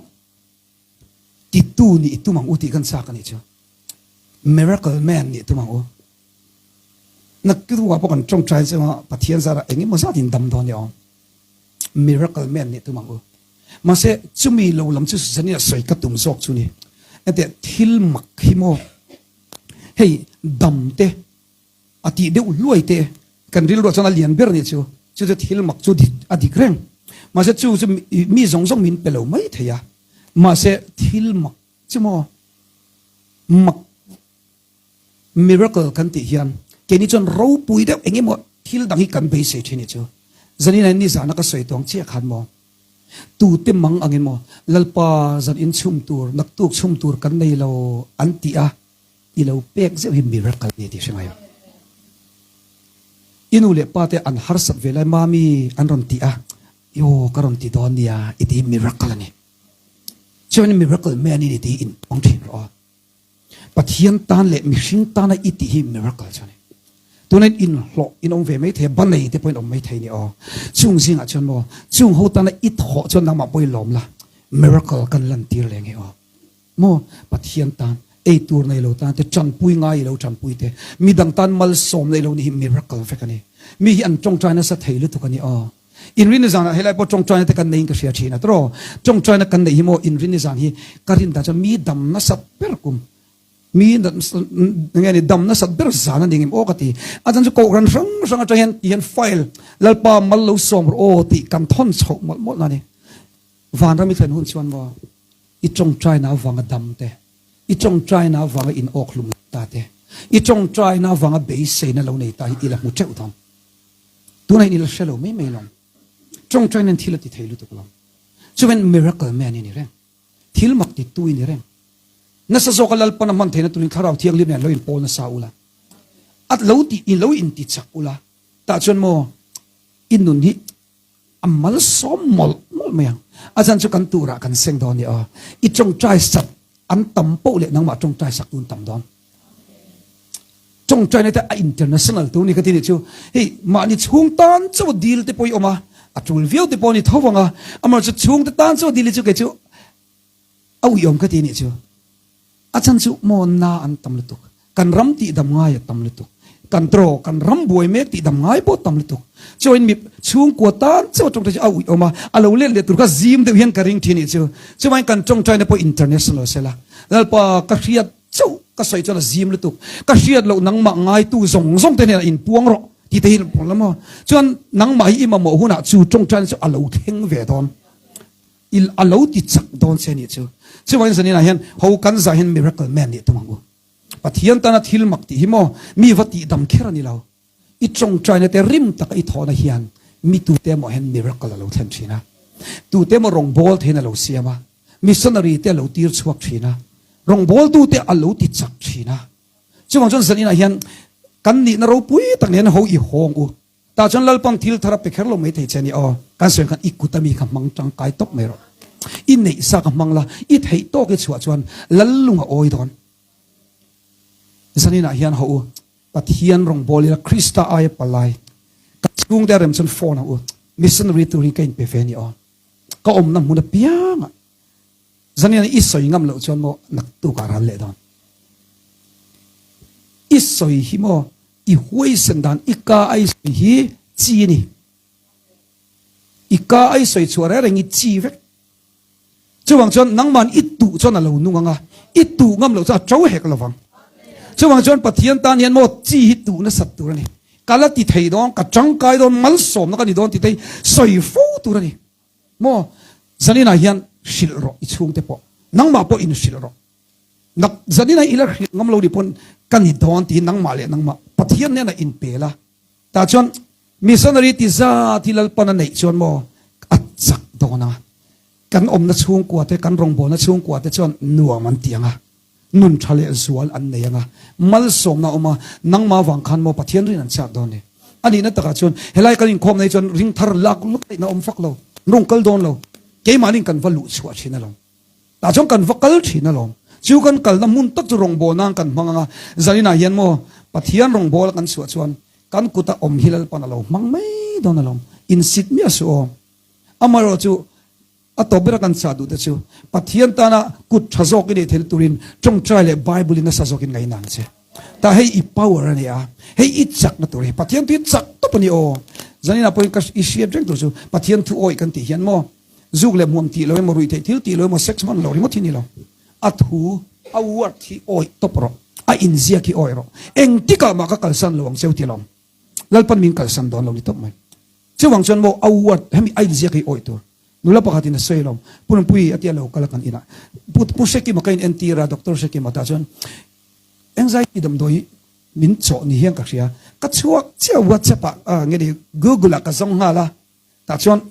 Titu nih i tum ang u tih kan chak a nih chu. Miracle man nih tum ang u. Naktuk ah pawh kan tawngtai chu Pathian zarah eng emaw zat in dam dawn ni awm. Miracle man nih tum ang u. Mahse chumi lo lam chu Zania sawi ka tum zawk chu ni. Enteh thil mak hi maw hei dam te A tih deuh hluai te kan rilruah chuan a lian ber nih chu, chu chu thil mak chu a dik reng. Mahse chu chu mi zawng zawng min pe lo mai thei a, mahse thil mak chu maw mak miracle kan tih hian keini chuan ropui deuh eng emaw thil dang hi kan beisei thin nih chu. Zanin ah nizana ka sawi tawng chiah khan maw tute mang angin maw Lalpa zan inchhum tur naktuk chhum tur kan nei lo an ti a, I lo pek zeuh hi miracle a ni tih hre ngai ang. I nu leh pa te an harsat ve lai mami an rawn ti a, i aw ka rawn ti dawn nia i ti hi miracle a ni. Chuan miracle man i ni tih hi inpuang thin rawh a. Pathian tan leh mihring tana i tih hi miracle chu a ni. Tuna in inhlawh in awm ve mai thei a, ba nei te pawhin awm mai thei ni aw. Chung zingah chuan maw chung ho tana i thawh chuan nangmah pawh i lawm la, miracle kan lantir leh nge aw. Maw Pathian tan ei tur nei lo tan te, tanpui ngai i lo tanpui te, midang tan malsawm nei lo ni hi miracle vek a ni. Mi hi an tawngtai nasa thei lutuk a ni aw. Inrinni zanah helai pawh tawngtaina te kan neiin ka hria thin a tawh. Tawngtaina kan neih hi maw inrinni zan hi ka rin dan chuan mi dam nasat ber kum mi nge ni dam nasat ber zan a ni ngem aw ka ti. A chan chu kohhran hrang hrang atang hian ti hian file Lalpa mal lo sawm rawh aw tih kan thawn chhoh mawlh mawlh na a ni. Vanram i thlen hun chuan maw I tawngtaina avanga dam te, i tawngtaina avanga in awk hlum ta te, i tawngtaina avanga beiseina lo nei ta hi i la hmu teuh dawn. Tunah hian i la hre lo mai mai lo. Tawngtaina in thil a ti thei lutuk lo. Chuan miracle man i ni reng. Thil mak titu i ni reng. Nasa zawka Lalpan a hman theihna turin Thlarau Thianghlim nen lo inpawl nasa ula. A lo ti, i lo intichak ula. Tah chuan maw i nun hi A malsawm mawlh mawlh mai ang. A chan chu kan turah kan seng dawn ni aw. I tawngtai sak an tam poh leh nangmah tawngtai sak tun tam dawn. Tawngtaina te a international tur ni ka ti nih chu. Hei mahni chhung tan chauh dil te pawh i awm a, a tul viau te pawh ni tho vang a, amaherawhchu chhungte tan chauh dil hi chu kei chu A uiawm ka ti nih chu. A chan chu maw na an tam lutuk. Kan ram tihdam ngai a tam lutuk. Kan traw kan ram buai mek tihdam ngai pawh tam lutuk. Chuan mi chhungkua tan chauh tawngtai chu a uiawm a, a lo let leh tur kha zim deuh hian ka ring thin nih chu. Chuvangin kan tawngtaina pawh international sela. Lalpa ka hriat chauh ka sawi chuan a zim lutuk. Ka hriat loh nangmah ngaitu zawng zawng te hnenah inpuang rawh tih te hi la maw. Chuan nangmah hi i mamawh hunah chu tawngtaina chu a lo thleng ve dawn. I a lo ti chak dawn che nih chu. Chuvangin zanin ah hian ho kan zah hian miracle man nih tum ang u. Pathian tana thil mak tih hi maw mi va tih dam kher a ni lo. I tawngtaina te rim taka i thawhna hian mi tute emaw hian miracle a lo thlen thin a, tute emaw rawngbâwl theiin a lo siam a, missionary te a lo tir chhuak thin a, rawngbâwltute a lo ti chak thin a. Chuvang chuan zaninah hian kan nihna ropui tak nen ho i hawng u. Tah chuan Lalpang thil thar a pe kher lo mai thei che a ni aw. Kan sawi khan i kut ami kha hmang tangkai tawp mai rawh. I neih sa kha hmang la, i theih tawk i chhuah chuan Lallung a awi dawn. Zaninah hian ho u, Pathian rawngbâwl ila Krista aia palai ka chhungte a rem chuan phone ang u. Missionary tur hi ka inpe ve a ni aw. Ka awmna hmun apiangah zaninah i sawi ngam loh chuan maw naktukah ral leh dawn. I sawi hi maw i huaisen dan i ka a i sawi hi chi a ni. I ka a i sawi chhuah reng reng hi chi vek. Chuvang chuan nangman i tuh chuan a lo nung ang a, i tuh ngam loh chuan a to hek lo vang. Chuvang chuan Pathian tan hian maw chi hi tuh nasat tur a ni. Ka la ti thei dawn, ka tangkai dawn, malsawmna ka ni dawn tih te hi sawi fo tur a ni. Maw zaninah hian hrilh rawh i chhungte pawh, nangmah pawh inhrilh rawh. Nak zaninah i la hrilh ngam lo ni pawn ka ni dawn tiin nangmah leh nangmah Pathian hnenah inpel a. Tah chuan missionary ti zat hi Lalpan a neih chuan maw a chak dawn a, kan awmna chhungkua te, kan rawngbawlna chhungkua te chuan nuam an ti ang a, nun tha leh zual an nei ang a, malsawmna a awm a, nangmah vang khan maw Pathian rin an chak dawn ni. A nihna takah chuan helai kan inkhawmna hi chuan ring thar lak luk theihna awm fak lo, rawng kal dawn lo, keimahni kan va luh chhuah thin alawm. Tah chuan kan va kal thin alawm. Chu kan kalna hmun tak chu rawngbâwl nan kan hmang ang a, zaninah hian maw Pathian rawngbâwl kan chhuah chuan kan kuta awm hi Lalpan a lo hmang mai dawn alawm. Insit miah suh aw. Amaherawh chu a tawp bera kan chah duh te chu Pathian tana kut tha zawk i neih theihna turin tawngtai leh Bible in nasa zawkin ngaina ang che. Tah hei i power a ni a, hei i chakna tur hi Pathian thu hi chak tawp a ni aw. Zaninah pawhin ka i hriat reng tur chu Pathian thu awih kan tih hian maw Zuk leh hmuam tih lo emaw, ruih theih thil tih lo emaw, sex hman lo ringawt hi ni lo. A thu, a word hi awih tawp rawh. A inziak hi awih rawh. Engtikah mah ka kalsan lo ang cheu ti lawm. Lalpan min kalsan dawn lo ni tawp mai. Chuvang chuan maw a word, hemi a inziak hi awih tur. Nula pakhatin a sawi lo. Pu Nunpui a tia lo kal a kan inah. Pu Pu Hrekima ka in entir a, Doctor Hrekima tah chuan anxiety damdawi hi min chawh ni hian ka hria. Ka chhuak chiah WhatsApp ah nge ni Google ah ka zawng nghal a. Tah chuan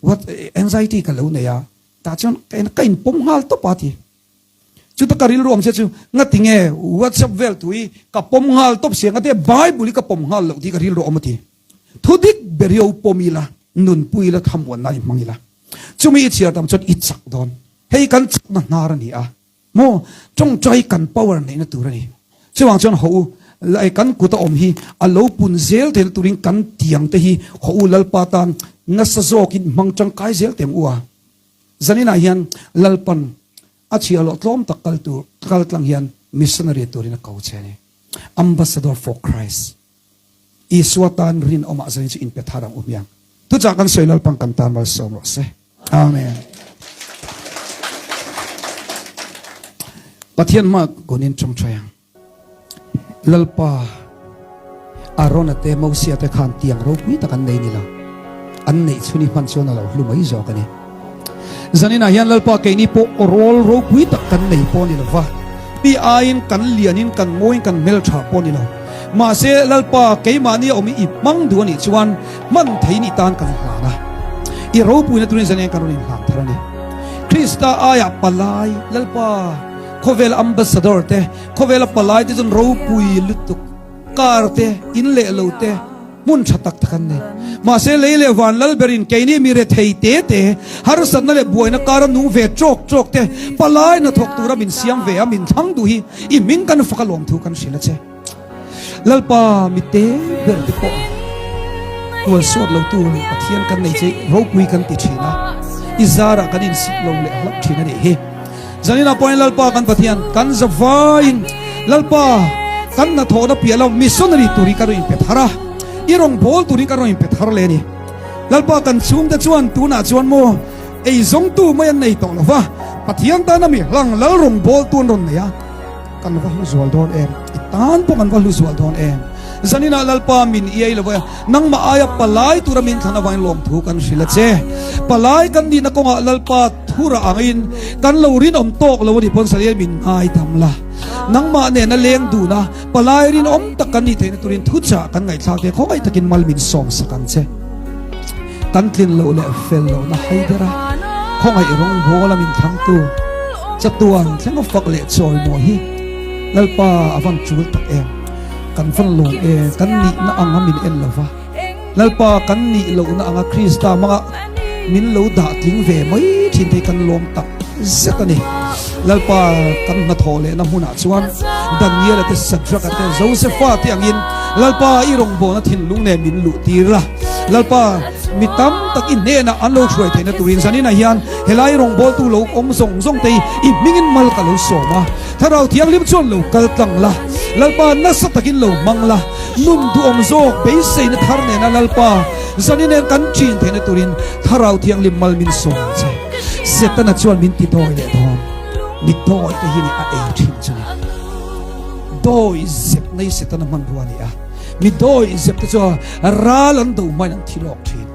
what anxiety ka lo nei a, tah chuan ka in ka inpawm nghal tawp a ti. Chuta ka rilru awm che chu ngati nge WhatsApp vel tu hi ka pawm nghal tawp sia ngati Bible hi ka pawm nghal loh tih ka rilru awm a ti. Thu dik ber hi ho pawm ila, nunpui ila, thlamuanna i hmang ila. Chumi i chhiar tam chuan i chak dawn. Hei kan chakna hnar a ni a. Maw? Tawngtai kan power neihna tur a ni. Chuvang chuan haw u, lai kan kuta awm hi a lo pun zel theihna turin kan tiang te hi haw u Lalpa tan nasa zawkin hmang tangkai zel teh ang u a. Zaninah hian Lalpan a chhiahhlawh tlawm tak kal tur kal tlang hian missionary turin a ko che a ni. Ambassador for Christ. Isua tan rinawmah zanin chu inpe thar ang u hmiang. Thuchah kan sawi Lalpan kan tan malsawm rawh se. Amen. Pathian hma kunin tawngtai ang. Lalpa Arona te Mosia te khan tiang ropui tak an nei ni lo. An neih chhun i hman chuan a lo hlu mai zawk a ni. Zaninah hian Lalpa keini pawh aw rawl ropui tak kan nei pawh a ni lo va, mi aiin kan lianin kan mawiin kan hmeltha pawh a ni lo. Mahse Lalpa keimahni a awm i i hmang duh a nih chuan hman theiin i tan kan hlan a, i ropuina turin zanin kan rawn inhlan thar a ni. Krista aiah palai Lalpa khawvel ambassador te, khawvela palai te chuan ropui lutuk car te, in leh lo te, Hmun tha tak tak an nei. Mahse lei leh van lal berin keini mi rethei te te, harsatna leh buaina kara nung ve tawk tawk te, palai hnathawk tura min siam ve a, min thlang duh hi i hming kan fak a lawmthu kan hrilh a che. Lalpa mi te ber te pawh tual suat lo tu Pathian kan nei che ropui kan ti thin a, i zarah kan insik lo leh hlauh thin a nih hi. Zanina pawhin Lalpa kan Pathian kan zavaiin Lalpa kan hnathawhna piah lo missionary turin kan rawn inpe thar a, i rawngbâwl turin kan rawn inpe thar leh a ni. Lalpa kan chhungte chuan tunah chuan maw eizawngtu mai an nei tawh lo va, Pathian tana mi hlang Lal rawngbâwltu an rawn nei a, kan va hlu zual dawn em? I tan pawh kan va hlu zual dawn em? Zaninah Lalpa min iai lo va, nangmah aia palai tura min thlan avangin lawmthu kan hrilh a che. Palai kan nihna kawngah Lalpa thura angin kan lo rinawm tawk lo a nih pawn Sariel min ngaidam la. Nangmah nena leng dun a, palai rinawm tak kan nih theihna turin thuchah kan ngaihthlak te khawngaih takin mal min sawm sak ang che. Kan tlin loh leh fel lohna hai ber a, khawngaih rawngbawl a min thlangtu chatuan thleng a fak leh chawimawi hi Lalpa a van tul tak em. Kan van lawm e, kan nihna ang a min en lo va. Lalpa kan nih lohna anga Krista hmanga min lo dah tling ve mai thin te hi kan lawm tak zet a ni. Lalpa kan hnathawh lehna hmunah chuan Daniela te, Sadraka te, Josefa te angin Lalpa i rawngbawlna thinlung nen min luh tir a. Lalpa mi tam tak i hnenah an lo hruai theihna turin zaninah hian helai rawngbawltu lo awm zawng zawng te hi i hmingin mal ka lo sawm a. Thlarau Thianghlim chuan lo kal tlang la, Lalpa nasa takin lo hmang la. Nun duhawm zawk beiseina thar nena Lalpa zani nen kan chin theihna turin Thlarau Thianghlim mal min sawm ang che. Setana chuan min ti dawi leh dawn. Mi dawi te hi ni a ei thin chu ni. Dawi zep nei Setana hmanrua a ni a. Mi dawi zep te chu ral an do hmain an thi lawk thin.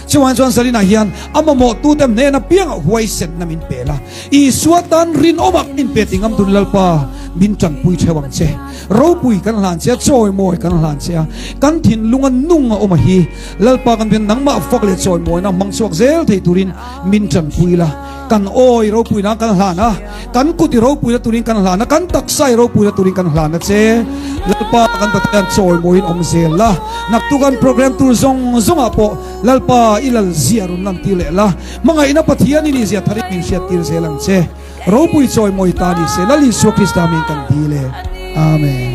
Chuvangin chuan Zalina hian a mamawhtute hnena piangah huaisenna min pe la. Isua tan rinawmah min pe ti ngam tun Lalpa min tanpui theuh ang che. Ropui kan hlan che a, chawimawi kan hlan che a, kan thinlunga nung a awm a hi. Lalpa kan bian nangmah fak leh chawimawina hmang chhuak zel thei turin min tanpui la. Kan aw i ropuina kan hlan a, kan kut i ropuina turin kan hlan a, kan taksa i ropuina turin kan hlan a che. Lalpa kan Pathian chawimawiin awm zel la, naktuk an program tur zawng zawngah pawh Lalpa i lal zia rawn lan tir leh la, hmangaihna Pathian i nih zia tharin min hriat tir zel ang che. Ropui chawimawi ta ni se, Lal Isua Krista min kan dil e. Amen.